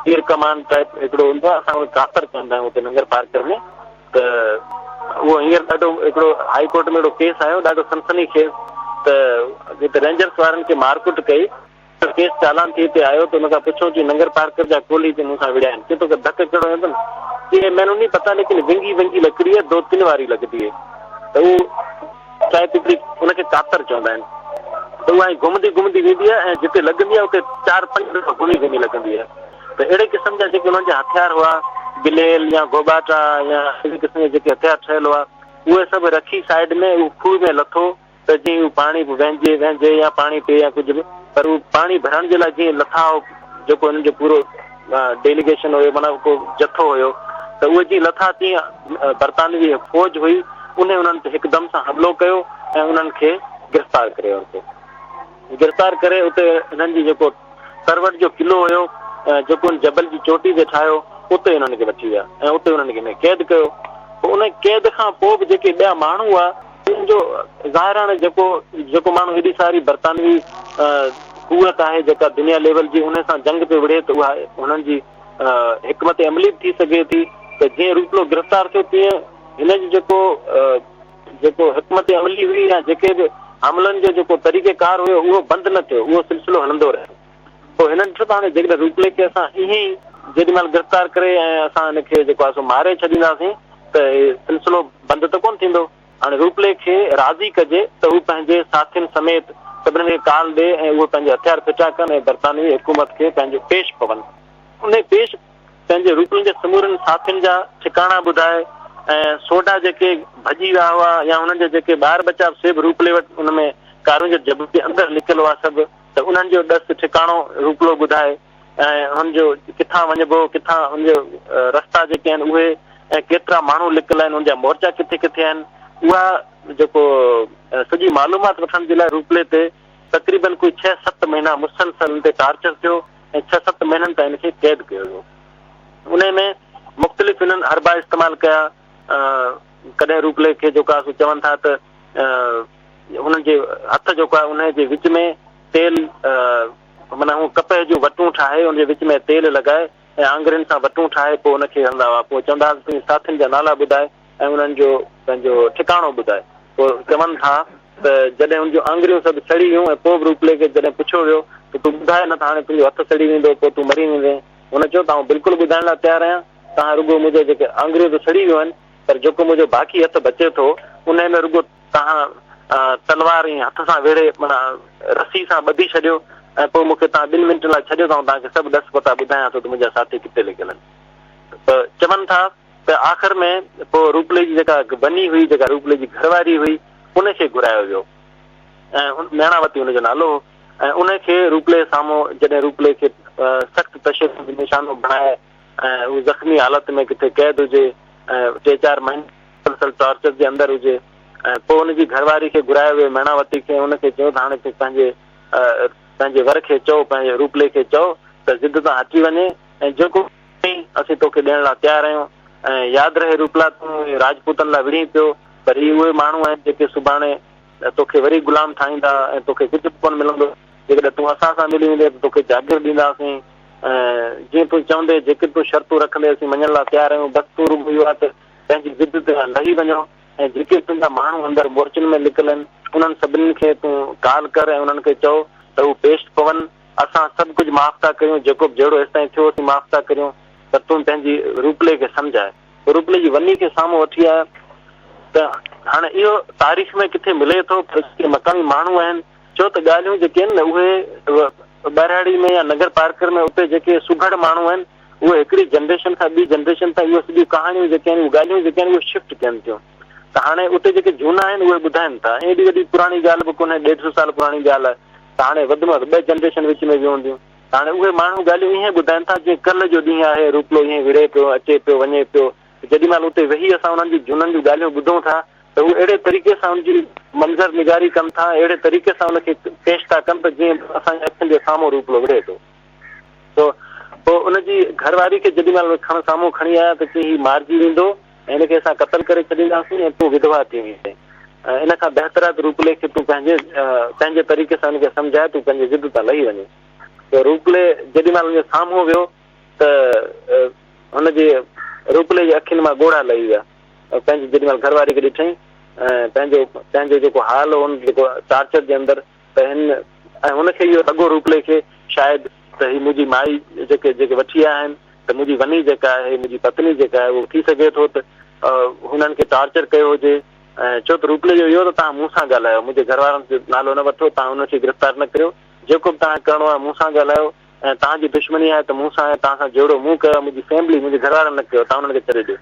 تير ڪمان ٽائيپ هڪڙو هوندو آهي، اسان ان کي ڪاتر چوندا آهيون هتي ننگر پارڪر ۾، ته اهو هينئر ڏاڍو هڪڙو هائي ڪورٽ ۾ هڪڙو ڪيس آيو ڏاڍو سنسني خيز ته جتي رينجرس وارن کي مارڪٽ ڪئي، ته ڪيس چالان ٿي هتي آيو ته ان کان پڇيو چي ننگر پارڪر جا ڪولهي چي مون سان وڙهيا آهن چي توکي ڌڪ ڪهڙو هنيو اٿن چي مينون نهين پتا ليڪن ونگي ونگي لڪڙي هي دو تين واري لگتي هي ته اهو ٽائپ هڪڙي ان کي ڪاتر چوندا آهن ته اها ائين گهمندي گهمندي ويندي آهي ۽ جتي لڳندي آهي اتي چار پنج دفعا گهمي گهمي لڳندي آهي ته اهڙي قسم جا جيڪي انهن جا هٿيار هئا گليل يا گهوٻاٽا يا اهڙي قسم جا جيڪي هٿيار ٺهيل هئا اهي سڀ رکي سائيڊ ۾ اهو کوهه ۾ لٿو ته جيئن هو پاڻي به وهنجي وهنجي يا پاڻي پئي يا ڪجهه به پر هو پاڻي ڀرڻ جي لاء جيئن لٿا هو جيڪو هنن جو پورو ڊيليگيشن هيو معنيٰ ڪو جٿو هيو ته اهي جيئن لٿا تيئن برطانوي فوج هئي انهي انهن تي هڪدم سان حملو ڪيو ۽ انهن کي گرفتار ڪري ورتو. گرفتار ڪري اتي هنن جي جيڪو تروٽ جو قلعو هيو جيڪو ان جبل جي چوٽي تي ٺاهيو اتي انهن کي وٺي ويا ۽ اتي انهن کي قيد ڪيو. پوء ان قيد کان پوء به جيڪي ٻيا ماڻهو هئا ان جو ظاهر هاڻي جيڪو جيڪو ماڻهو ايڏي ساري برطانوي قوت آهي جيڪا دنيا ليول جي ان سان جنگ پئي وڙهي ته اها هنن جي حڪمت عملي به ٿي سگهي ٿي ته جيئن روپلو گرفتار ٿيو تيئن هن جي جيڪو جيڪو حڪمت عملي هئي يا جيڪي به حملن جو جيڪو طريقه ڪار هيو اهو بند نه ٿيو اهو سلسلو هلندو رهيو. پوء هنن ڏٺو ته هاڻي جيڪڏهن روپلي کي اسان ائين ئي جيڏي مهل گرفتار ڪري ۽ اسان هن کي جيڪو آهي سو ماري ڇڏينداسين ته هي سلسلو بند ته ڪونه ٿيندو. هاڻي روپلي کي راضي ڪجي ته هو پنهنجي ساٿين سميت سڀني کي ڪال ڏي ۽ اهي پنهنجي هٿيار ڦٽا ڪن ۽ برطانوي حڪومت کي پنهنجو پيش پون. انهي پيش پنهنجي روپلن جي سمورن ساٿين جا ٺڪاڻا ٻڌائي ۽ سوڍا جيڪي ڀڄي ويا هئا يا انهن جا جيڪي ٻار ٻچا به سي به روپلي وٽ ان ۾ ڪارونجهر جبل جي اندر لڪل هئا سڀ ته انهن جو ڏس ٺڪاڻو روپلو ٻڌائي ۽ هن جو ڪٿان وڃبو ڪٿان ان جو رستا جيڪي آهن اهي ۽ ڪيترا ماڻهو لڪل آهن ان جا مورچا ڪٿي ڪٿي آهن اها جيڪو سڄي معلومات وٺڻ جي لاء روپلي تي تقريبن ڪوئي ڇهه ست مهينا مسلسل ان تي ٽارچر ٿيو ۽ ڇهه ست مهينن تائين ان کي قيد ڪيو ويو انهي ۾ مختلف انهن حربا استعمال ڪيا ڪڏهن روپلي کي جيڪو آهي سو چون ٿا ته انهن جي هٿ جيڪو آهي انهي جي وچ ۾ تيل معنيٰ هو ڪپهه جون وٽون ٺاهي ان جي وچ ۾ تيل لڳائي ۽ آڱرين سان وٽون ٺاهي پوء ان کي هڻندا هئا پوء چوندا هئا ته تنهنجي ساٿين جا نالا ٻڌاء ۽ انهن جو پنهنجو ٺڪاڻو ٻڌاء پوء چون ٿا ته جڏهن ان جون آڱريون سڀ سڙي ويون ۽ پوء به روپلي کي جڏهن پڇيو ويو ته تون ٻڌاء نه ته هاڻي تنهنجو هٿ سڙي ويندو پوء تون مري ويندين هن چيو ته آئون بلڪل ٻڌائڻ لاء تيار آهيان توهان رڳو منهنجا جيڪي آڱريون ته سڙي ويون آهن پر جيڪو منهنجو باقي هٿ بچي ٿو انهي ۾ رڳو توهان تلوار ائين هٿ سان ويڙهي معنيٰ رسي سان ٻڌي ڇڏيو ۽ پوء مون کي توهان ٻن منٽن لاء ڇڏيو ته آئون توهان کي سڀ ڏس پتا ٻڌايان ٿو ته منهنجا ساٿي ڪٿي لڪيل آهن. ته چون ٿا ته آخر ۾ پوء روپلي جي جيڪا وني هئي، جيڪا روپلي جي گهر واري هئي، ان کي گهرايو ويو ۽ ميڻاوتي ان جو نالو هو ۽ ان کي روپلي سامهون جڏهن روپلي کي سخت تشدد جو نشانو بڻائي ۽ هو زخمي حالت ۾ ڪٿي قيد هجي ۽ ٽي چار مهينا مسلسل ٽارچر جي اندر هجي ۽ پوء ان جي گهرواري کي گهرايو ويو ميڻاوتي کي ۽ ان کي چيو ته هاڻي تون پنهنجي پنهنجي ور کي چئو پنهنجي روپلي کي چئو ته ضد تان هٽي وڃي ۽ جيڪو چئين اسين توکي ڏيڻ لاء تيار آهيون ۽ ياد رهي روپلا تون راجپوتن لاء وڙهين پيو پر هي اهي ماڻهو آهن جيڪي سڀاڻي توکي وري غلام ٺاهيندا ۽ توکي ڪجهه به ڪونه ملندو جيڪڏهن تون اسان سان ملي ويندين ته توکي جاگير ڏينداسين ۽ جيئن تون چوندين، جيڪي تون شرطون رکندين اسين مڃڻ لاء تيار آهيون، بس تون رڳو اهو آهي ته پنهنجي ضد تان لهي وڃو ۽ جيڪي تنهنجا ماڻهو اندر مورچن ۾ لڪل آهن، انهن سڀني کي تون ڪال ڪر ۽ انهن کي چئو ته هو پيش پون، اسان سڀ ڪجهه معاف ٿا ڪريون، جيڪو به جهيڙو هيستائين ٿيو اسين معاف ٿا ڪريون، پر تون پنهنجي روپلي کي سمجهاء. روپلي جي وني کي سامهون وٺي آء ته هاڻي اهو تاريخ ۾ ڪٿي ملي ٿو پر جيڪي مقامي ماڻهو آهن، ڇو ته ڳالهيون جيڪي آهن نه اهي ٻهراڙي ۾ يا نگر پارڪر ۾ اتي جيڪي سگهڙ ماڻهو آهن اهي هڪڙي جنريشن کان ٻي جنريشن تائين اهي سڄيون ڪهاڻيون جيڪي آهن اهي ڳالهيون جيڪي آهن اهي شفٽ ٿين ٿيون ته هاڻي اتي جيڪي جهونا آهن اهي ٻڌائن ٿا ايڏي وڏي پراڻي ڳالهه به ڪونهي ڏيڍ سو سال پراڻي ڳالهه آهي ته هاڻي وڌ ۾ وڌ ٻه جنريشن وچ ۾ ويون هونديون ته هاڻي اهي ماڻهو ڳالهيون ائين ٻڌائن ٿا جيئن ڪلهه جو ڏينهن آهي روپلو ائين وڙهي پيو اچي پيو وڃي پيو جيڏي مهل اتي ويهي اسان انهن جي جهونن جون ڳالهيون ٻڌون ٿا ته هو اهڙي طريقي سان ان جي منظر نگاري ڪن ٿا ۽ اهڙي طريقي سان ان کي پيش ٿا ڪن ته جيئن اسان جي اکين جي سامهون روپلو وڙهي ٿو. سو پوء ان جي گهر واري کي جيڏي مهل کڻ سامهون کڻي آيا ته چيائين هي مارجي ويندو ۽ هن کي اسان قتل ڪري ڇڏينداسين ۽ تون وڌوا ٿي ويندين ۽ ان کان بهتر آهي ته روپلي کي تون پنهنجي پنهنجي طريقي سان ان کي سمجهائي تون پنهنجي ضد تان لهي وڃين. سو روپلي جيڏي مهل ان جي سامهون ويو ته هن جي روپلي جي اکين مان ڳوڙها لهي ويا. پنهنجي جيڏي مهل گهر واري کي ڏٺائين ۽ پنهنجو پنهنجو جيڪو حال هو ان جيڪو ٽارچر جي اندر ته هن ۽ هن کي اهو لڳو روپلي کي شايد ته هي منهنجي مائي جيڪي جيڪي وٺي آيا آهن ته منهنجي وني جيڪا آهي منهنجي پتني جيڪا آهي اهو ٿي سگهي ٿو ته هنن کي ٽارچر ڪيو هجي ۽ ڇو ته روپلي جو اهو ته توهان مون سان ڳالهايو منهنجي گهر وارن جو نالو نه وٺو توهان انهن کي گرفتار نه ڪريو جيڪو به توهان کي ڪرڻو آهي مون سان ڳالهايو ۽ توهان جي دشمني آهي ته مون سان آهي، توهان سان جهيڙو مون ڪيو آهي، منهنجي فيملي، منهنجي گهر وارن نه ڪيو، توهان انهن کي ڇڏي ڏيو.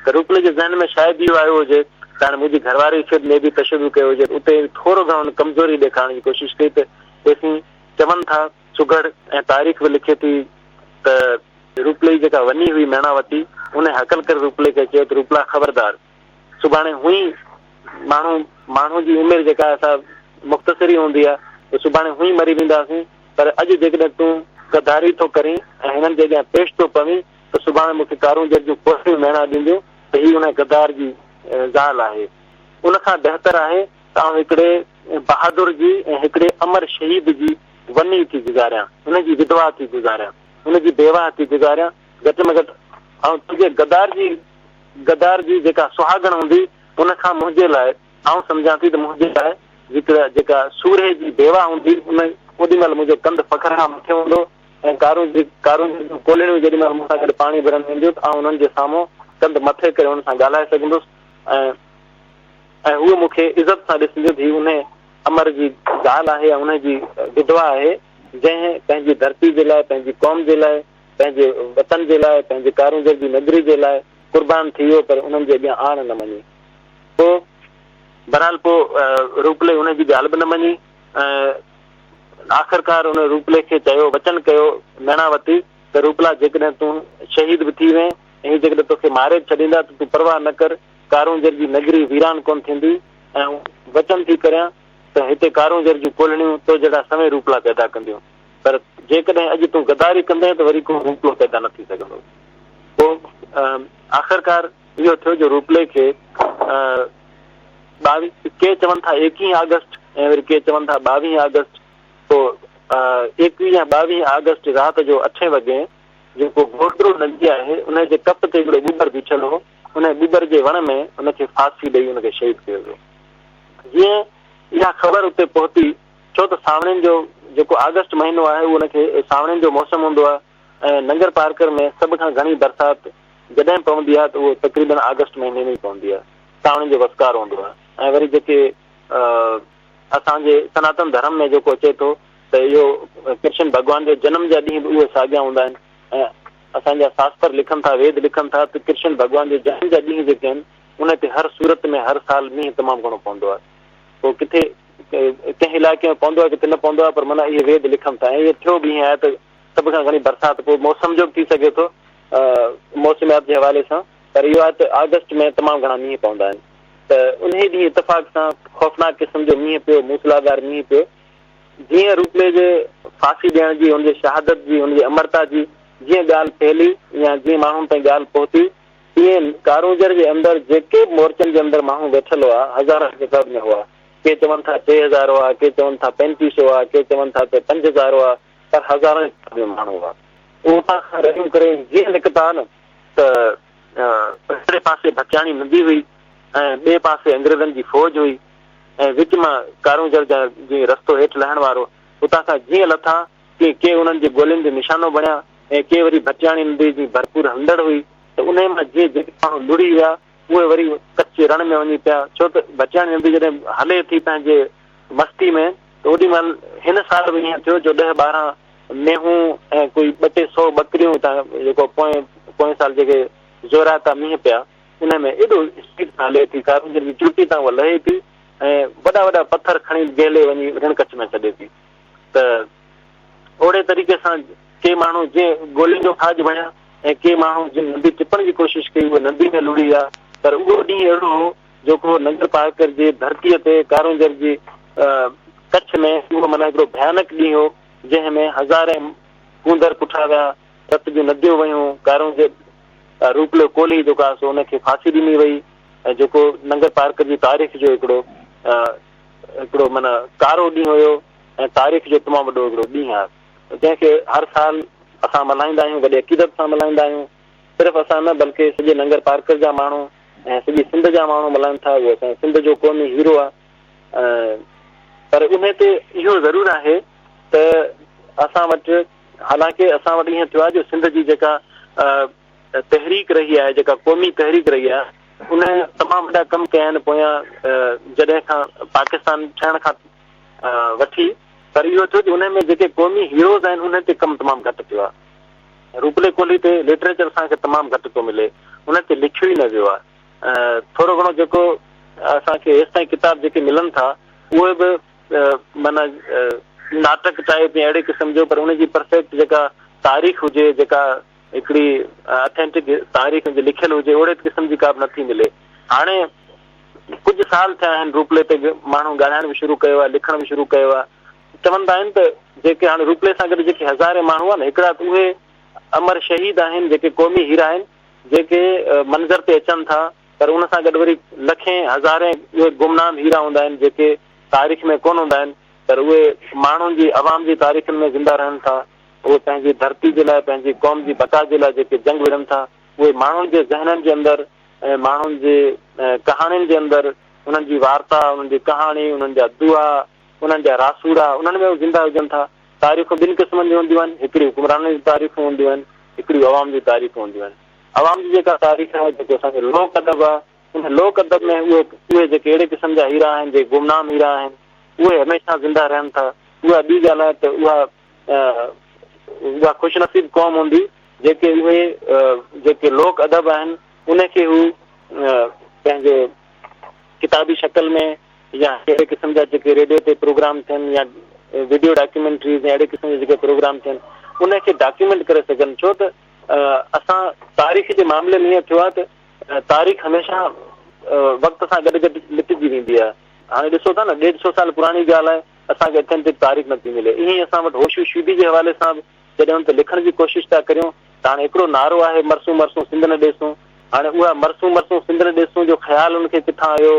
ته روپلي جي ذهن ۾ شايد اهو آيو هجي ته هاڻي منهنجي گهر واري کي به مي بي تشدد ڪيو هجي ته اتي ٿورو گهڻو هن ڪمزوري ڏيکارڻ جي ڪوشش ڪئي ته تيسين چون ٿا سگهڙ ۽ تاريخ به لکي ٿي ته روپلي جي جيڪا وني هئي ميڻاوتي ان هڪل ڪري روپلي کي چيو ته روپلا خبردار سڀاڻي هونئن ماڻهو ماڻهو جي عمر جيڪا آهي سا مختصر ئي هوندي آهي ته سڀاڻي هونئن مري وينداسين پر اڄ جيڪڏهن تون غداري ٿو ڪرين ۽ هنن جي اڳيان پيش ٿو پوين ته سڀاڻي مون کي ڪارونجهر جون ڪوٺيون مهڻا ڏينديون ته هي انهي غدار جي زال آهي. ان کان بهتر آهي ته آئون هڪڙي بهادر جي ۽ هڪڙي امر شهيد جي وني ٿي گذاريان، ان جي وڌوا ٿي گذاريان، ان جي بيواهه ٿي گذاريان، گهٽ ۾ گهٽ آئون تنهنجي غدار جي غدار جي جيڪا سهاڳڻ هوندي، ان کان منهنجي لاء، آئون سمجهان ٿي ته منهنجي لاء جيڪا جيڪا سورهيه جي بيواهه هوندي، ان اوڏي مهل منهنجو ڪنڌ فخر کان مٿي هوندو ۽ ڪارونجهر ڪارونجهر جون ڪولهڻيون جيڏي مهل مون سان گڏ پاڻي ڀرڻ وينديون ته آئون انهن جي سامهون ڪنڌ مٿي ڪري انهن سان ڳالهائي سگهندس ۽ ۽ هوء مون کي عزت سان ڏسنديون ته هي انهي امر جي زال آهي يا انهي جي وڌوا آهي، جنهن پنهنجي ڌرتي جي لاء، پنهنجي قوم جي لاء، پنهنجي وطن جي لاء، پنهنجي ڪارونجهر جي نگري جي لاء قربان ٿي ويو پر انهن جي اڳيان آڻ نه مڃي. پوء بهرحال پوء روپلي انهي جي ڳالهه به نه مڃي ۽ آخرڪار ان روپلي کي چيو، وچن ڪيو ميڻاوتي ته روپلا جيڪڏهن تون شهيد به ٿي وئين ۽ هي جيڪڏهن توکي ماري به ڇڏيندا ته تون پرواهه نه ڪر، ڪارونجهر جي نگري ويران ڪونه ٿيندي ۽ آئون وچن ٿي ڪريان ته هتي ڪارونجهر جون ڪولهڻيون تو جهڙا سوين روپلا پيدا ڪنديون. پر جيڪڏهن اڄ تون غداري ڪندين ته وري ڪو روپلو پيدا نه ٿي سگهندو. پوء آخرڪار اهو ٿيو جو روپلي کي ٻاويهه، ڪي چون ٿا ايڪيهه آگسٽ ۽ وري ڪي چون ٿا ٻاويهه آگسٽ، پوء ايڪويهه يا ٻاويهه آگسٽ رات جو اٺين وڳي جيڪو گوڏرو ندي آهي انهي جي ڪپ تي هڪڙو ٻٻر بيٺل هو، انهي ٻٻر جي وڻ ۾ ان کي ڦاسي ڏئي ان کي شهيد ڪيو ويو. جيئن اها خبر اتي پهتي ڇو ته سانوڻين جو جيڪو آگسٽ مهينو آهي اهو ان کي سانوڻين جو موسم هوندو آهي ۽ ننگر پارڪر ۾ سڀ کان گهڻي برسات جڏهن پوندي آهي ته اهو تقريبن آگسٽ مهيني ۾ ئي پوندي آهي سانوڻين جو وسڪارو هوندو آهي ۽ وري جيڪي اسان جي سناتن ڌرم ۾ جيڪو اچي ٿو ته اهو ڪرشن ڀڳوان جو جنم جا ڏينهن به اهي ساڳيا هوندا آهن ۽ اسان جا شاستر لکن ٿا ويد لکن ٿا ته ڪرشن ڀڳوان جو جنم جا ڏينهن جيڪي آهن ان تي هر صورت ۾ هر سال مينهن تمام گهڻو پوندو آهي پوء ڪٿي ڪنهن علائقي ۾ پوندو آهي ڪٿي نه پوندو آهي پر معنيٰ اهي ويد لکن ٿا ۽ اهو ٿيو به ائين آهي ته سڀ کان گهڻي برسات پوء موسم جو به ٿي سگهي ٿو موسميات جي حوالي سان پر اهو آهي ته آگسٽ ۾ تمام گهڻا مينهن پوندا آهن ته انهي ڏينهن اتفاق سان خوفناڪ قسم جو مينهن پيو، موسلاڌار مينهن پيو. جيئن روپلي جي ڦاسي ڏيڻ جي، ان جي شهادت جي، ان جي امرتا جي جيئن ڳالهه ڦهلي يا جيئن ماڻهن تائين ڳالهه پهتي تيئن ڪارونجهر جي اندر جيڪي به مورچن جي اندر ماڻهو ويٺل هئا، هزارن جي تعداد ۾ هئا. ڪي چون ٿا 3000 هئا، ڪي چون ٿا 3500 هئا، ڪي چون ٿا ته 5000 هئا، پر هزارن جي تعداد ۾ ماڻهو هئا. اهي اتان کان رڙيون ڪري جيئن نڪتا نه ته هڪڙي پاسي ڀٽياڻي ندي هئي ۽ ٻئي پاسي انگريزن جي فوج هئي ۽ وچ مان ڪارونجهر جا جيئن رستو هيٺ لهڻ وارو، اتان کان جيئن لٿا تيئن ڪي انهن جي گولين جو نشانو بڻيا ۽ ڪي وري ڀٽياڻي ندي جي ڀرپور هلندڙ هئي ته انهي مان جيئن جيڪي ماڻهو لڙهي ويا اهي وري ڪچي رڻ ۾ وڃي پيا ڇو ته ڀٽياڻي ندي جڏهن هلي ٿي پنهنجي مستي ۾ ته اوڏي مهل هن سال به ائين ٿيو جو ڏهه 12 مينهون ۽ ڪوئي ٻه ٽي سو ٻڪريون هتان جيڪو پوئين پوئين سال جيڪي زورائتا مينهن پيا انهي ۾ ايڏو اسپيڊ سان هلي ٿي ڪارونجهر جي چوٽي تان اها لهي ٿي ۽ وڏا وڏا پٿر کڻي گهلي وڃي رڻ ڪڇ ۾ ڇڏي ٿي. ته اهڙي طريقي سان ڪي ماڻهو جنهن گولين جو کاڄ بڻيا ۽ ڪي ماڻهو جن ندي ٽپڻ جي ڪوشش ڪئي اهي ندي ۾ لڙهي ويا پر اهو ڏينهن اهڙو هو جيڪو ننگر پارڪر جي ڌرتيء تي ڪارونجهر جي ڪڇ ۾ اهو معنيٰ هڪڙو ڀيانڪ ڏينهن هو جنهن ۾ هزارين ڪونڌر ڪٺا ويا، رت جون نديون وهيون، ڪارونجهر روپلو ڪولهي جيڪو آهي سو ان کي ڦاسي ڏني وئي ۽ جيڪو ننگر پارڪر جي تاريخ جو هڪڙو هڪڙو معنيٰ ڪارو ڏينهن هيو ۽ تاريخ جو تمام وڏو هڪڙو ڏينهن آهي جنهن کي هر سال اسان ملهائيندا آهيون وڏي عقيدت سان ملهائيندا آهيون صرف اسان نه بلڪه سڄي ننگر پارڪر جا ماڻهو ۽ سڄي سنڌ جا ماڻهو ملهائن ٿا اهو اسان سنڌ جو قومي هيرو آهي پر ان تي اهو ضرور آهي ته اسان وٽ حالانڪه اسان وٽ ائين ٿيو آهي جو سنڌ جي جيڪا تحريڪ رهي آهي جيڪا قومي تحريڪ رهي آهي ان تمام وڏا ڪم ڪيا آهن پويان جڏهن کان پاڪستان ٺهڻ کان وٺي پر اهو ٿيو جو ان ۾ جيڪي قومي هيروز آهن انهن تي ڪم تمام گهٽ ٿيو آهي روپلي ڪولهي تي لٽريچر اسان کي تمام گهٽ ٿو ملي ان تي لکيو ئي نه ويو آهي ٿورو گهڻو جيڪو اسان کي هيستائين ڪتاب جيڪي ملن ٿا اهي به معنيٰ ناٽڪ ٽائپ يا اهڙي قسم جو پر ان جي پرفيڪٽ جيڪا تاريخ هجي جيڪا هڪڙي اٿينٽڪ تاريخ جي لکيل هجي اهڙي قسم جي ڪا به نٿي ملي. هاڻي ڪجهه سال ٿيا آهن روپلي تي ماڻهن ڳالهائڻ به شروع ڪيو آهي لکڻ به شروع ڪيو آهي. چوندا آهن ته جيڪي هاڻي روپلي سان گڏ جيڪي هزارين ماڻهو آهن هڪڙا ته اهي امر شهيد آهن جيڪي قومي هيرا آهن جيڪي منظر تي اچن ٿا پر ان سان گڏ وري لکين هزارين اهي گمنام هيرا هوندا آهن جيڪي تاريخ ۾ ڪونه هوندا آهن پر اهي ماڻهن جي عوام جي تاريخن ۾ زنده رهن ٿا. اهي پنهنجي ڌرتي جي لاء پنهنجي قوم جي بقا جي لاء جيڪي جنگ وڙهن ٿا اهي ماڻهن جي ذهنن جي اندر ۽ ماڻهن جي ڪهاڻين جي اندر انهن جي وارتا انهن جي ڪهاڻي انهن جا دعا انهن جا راسوڙا انهن ۾ زنده هجن ٿا. تاريخون ٻن قسمن جون هونديون آهن هڪڙي حڪمرانن جون تاريخون هونديون آهن هڪڙيون عوام جون تاريخون هونديون آهن. عوام جي جيڪا تاريخ آهي جيڪو اسان جو لوڪ ادب آهي ان لوڪ ادب ۾ اهي اهي جيڪي اهڙي قسم جا هيرا آهن جيڪي گمنام هيرا آهن اهي هميشه زنده رهن ٿا اها ٻي ڳالهه آهي ته اها اها خوش نصيب قوم هوندي جيڪي اهي جيڪي لوڪ ادب آهن ان کي هو پنهنجي ڪتابي شڪل ۾ يا اهڙي قسم جا جيڪي ريڊيو تي پروگرام ٿين يا وڊيو ڊاڪيومينٽريز يا اهڙي قسم جا جيڪي پروگرام ٿين ان کي ڊاڪيومينٽ ڪري سگهن ڇو ته اسان تاريخ جي معاملي ۾ ائين ٿيو آهي ته تاريخ هميشه وقت سان گڏ گڏ مٽجي ويندي آهي هاڻي ڏسو ٿا نه ڏيڍ سو سال پراڻي ڳالهه آهي اسان کي اٿينٽڪ تاريخ نٿي ملي. ائين ئي اسان وٽ هوشو شيدي جي حوالي سان به جڏهن ان تي لکڻ جي ڪوشش ٿا ڪريون ته هاڻي هڪڙو نعرو آهي مرسون مرسون سنڌ نه ڏيسون. هاڻي اها مرسون مرسون سنڌ نه ڏيسون جو خيال ان کي ڪٿان آيو،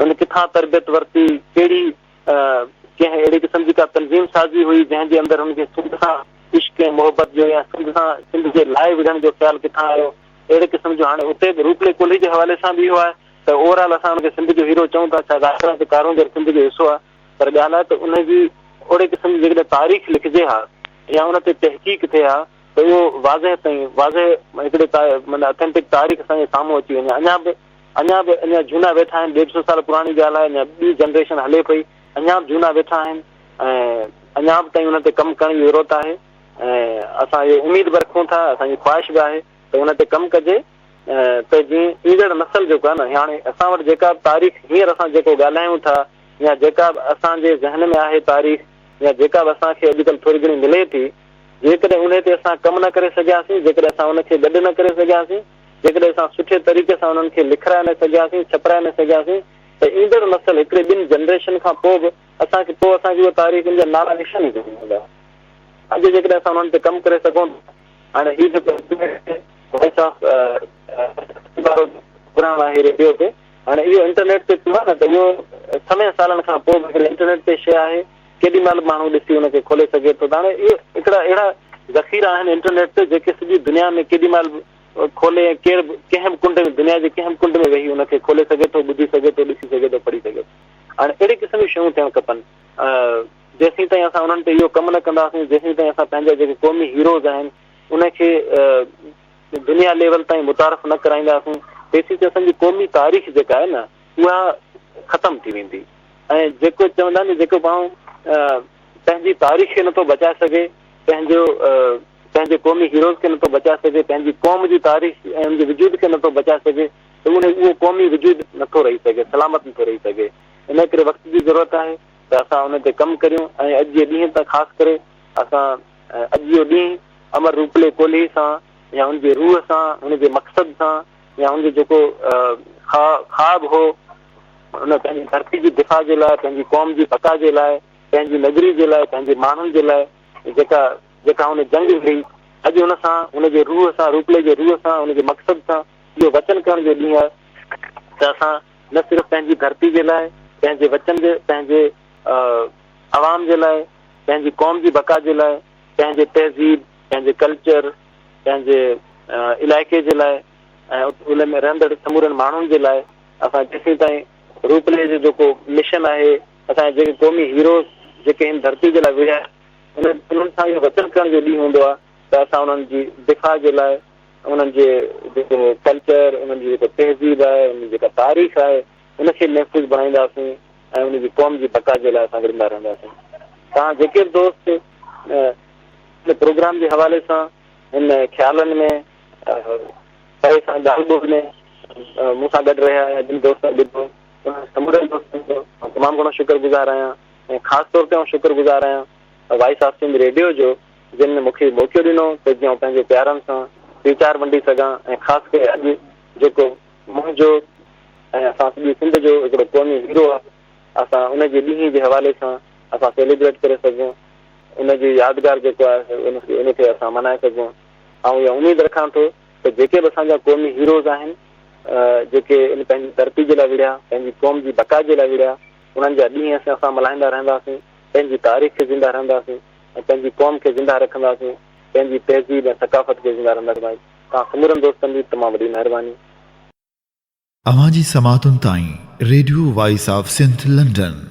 ان ڪٿان تربيت ورتي، ڪهڙي ڪنهن اهڙي قسم جي ڪا تنظيم سازي هئي جنهن جي اندر هن کي سنڌ سان عشق ۽ محبت جو يا سنڌ سان سنڌ جي لاء وڙهڻ جو خيال ڪٿان آيو، اهڙي قسم جو هاڻي اتي به روپلي ڪولهي جي حوالي سان به اهو آهي ته اوور آل اسان ان کي سنڌ جو هيرو چئون ٿا، ڇا ظاهر آهي ته ڪارونجهر سنڌ جو حصو آهي. پر ڳالهه آهي ته ان جي اهڙي قسم جي جيڪڏهن تاريخ لکجي ها يا ان تي تحقيق ٿئي ها ته اهو واضح تائين واضح هڪڙي معنيٰ اٿينٽڪ تاريخ اسان جي سامهون اچي وڃي. اڃا به اڃا به اڃا جهونا ويٺا آهن، ڏيڍ سو سال پراڻي ڳالهه آهي، اڃا ٻي جنريشن هلي پئي، اڃا به جهونا ويٺا آهن ۽ اڃا به تائين ان تي ڪم ڪرڻ جي ضرورت آهي ۽ اسان اهو اميد به رکون ٿا، اسان جي خواهش به آهي ته ان تي ڪم ڪجي ته جيئن ايندڙ نسل جيڪو آهي نه هاڻي اسان وٽ جيڪا به تاريخ هينئر اسان جيڪو ڳالهايون ٿا يا جيڪا به اسان جي ذهن ۾ آهي تاريخ يا جيڪا به اسان کي اڄڪلهه ٿوري گهڻي ملي ٿي جيڪڏهن انهي تي اسان ڪم نه ڪري سگهياسين، جيڪڏهن اسان ان کي گڏ نه ڪري سگهياسين، جيڪڏهن اسان سٺي طريقي سان انهن کي لکرائي نه سگهياسين، ڇپرائي نه سگهياسين ته ايندڙ نسل هڪڙي ٻن جنريشن کان پوء به اسان کي پوء اسان کي اها تاريخ ان جا نالا نشان ئي ڪونه هوندا. اڄ جيڪڏهن اسان انهن تي ڪم ڪري سگهون ٿا، هاڻي هي جيڪو انٽرنيٽ تي وائس آف وارو پروگرام آهي ريڊيو تي، هاڻي اهو انٽرنيٽ تي پيو آهي نه ته اهو سوين سالن کان پوء به هڪڙي انٽرنيٽ تي شيء آهي، ڪيڏي مهل به ماڻهو ڏسي ان کي کولي سگهي ٿو ته هاڻي اهي هڪڙا اهڙا ذخيرا آهن انٽرنيٽ تي جيڪي سڄي دنيا ۾ ڪيڏي مهل به کولي ۽ ڪير به ڪنهن به ڪنڊ ۾ دنيا جي ڪنهن به ڪنڊ ۾ ويهي ان کي کولي سگهي ٿو، ٻڌي سگهي ٿو، ڏسي سگهي ٿو، پڙهي سگهي ٿو. هاڻي اهڙي قسم جون شيون ٿيڻ کپن. جيسين تائين اسان انهن تي اهو ڪم نه ڪنداسين، جيسين تائين اسان پنهنجا جيڪي قومي هيروز آهن ان کي دنيا ليول تائين متعارف نه ڪرائينداسين، تيسين تائين اسان جي قومي تاريخ جيڪا آهي نه اها ختم ٿي ويندي ۽ جيڪو چوندا آهن جيڪو ماڻهو پنهنجي تاريخ کي نٿو بچائي سگهي، پنهنجو پنهنجي قومي هيروز کي نٿو بچائي سگهي، پنهنجي قوم جي تاريخ ۽ ان جي وجود کي نٿو بچائي سگهي ته ان اهو قومي وجود نٿو رهي سگهي، سلامت نٿو رهي سگهي. ان ڪري وقت جي ضرورت آهي ته اسان ان تي ڪم ڪريون ۽ اڄ جي ڏينهن ته خاص ڪري اسان اڄ جو ڏينهن امر روپلي ڪولهي سان يا ان جي روح سان، ان جي مقصد سان يا ان جو جيڪو خواب هو ان پنهنجي ڌرتي جي دفاع جي لاء، پنهنجي قوم جي بقا جي لاء، پنهنجي نگري جي لاء، پنهنجي ماڻهن جي لاء جيڪا جيڪا هن جنگ وڙهي، اڄ ان سان، ان جي روح سان، روپلي جي روح سان، ان جي مقصد سان اهو وچن ڪرڻ جو ڏينهن آهي ته اسان نه صرف پنهنجي ڌرتي جي لاء، پنهنجي وچن جي، پنهنجي عوام جي لاء، پنهنجي قوم جي بقا جي لاء، پنهنجي تهذيب، پنهنجي ڪلچر، پنهنجي علائقي جي لاء ۽ ان ۾ رهندڙ سمورن ماڻهن جي لاء اسان جيسين تائين روپلي جو جيڪو مشن آهي، اسان جا جيڪي قومي هيروز جيڪي هن ڌرتي جي لاء وڙهيا، انهن انهن سان اهو وچن ڪرڻ جو ڏينهن هوندو آهي ته اسان انهن جي دفاع جي لاء انهن جي جيڪو ڪلچر، انهن جي جيڪو تهذيب آهي، انهن جي جيڪا تاريخ آهي، ان کي محفوظ بڻائينداسين ۽ ان جي قوم جي بقا جي لاء اسان وڙهندا رهنداسين. توهان جيڪي به دوست هن پروگرام جي حوالي سان هن خيالن ۾ پري سان ڳالهه ٻولهه ۾ مون سان گڏ رهيا يا جن دوستن ٻڌو انهن سمورن دوستن جو آئون تمام گهڻو شڪر گذار آهيان ۽ خاص طور تي آئون شڪر گذار آهيان وائس آف سنڌ ريڊيو جو جن مون کي موقعو ڏنو ته جيئن آئون پنهنجي پيارن سان ويچار ونڊي سگهان ۽ خاص ڪري اڄ جيڪو منهنجو ۽ اسان سڄي سنڌ جو هڪڙو قومي هيرو آهي اسان ان جي ڏينهن جي حوالي سان اسان سيليبريٽ ڪري سگهون ان جي يادگار جيڪو آهي ان کي اسان ملهائي سگهون. آئون اها اميد رکان ٿو ته جيڪي به اسان جا قومي هيروز آهن جيڪي ان پنهنجي ڌرتي جي لاء وڙهيا، پنهنجي قوم جي بقا جي لاء وڙهيا، انهن جا ڏينهن اسان اسان ملهائيندا رهنداسين، پنهنجي تاريخ کي زنده رهنداسين ۽ پنهنجي قوم کي زنده رکنداسين، پنهنجي تهذيب ۽ ثقافت کي زنده رهنداسين. توهان سمورن دوستن جي تمام وڏي مهرباني. اوهان جي سماعتن تائين radio voice of Sindh London.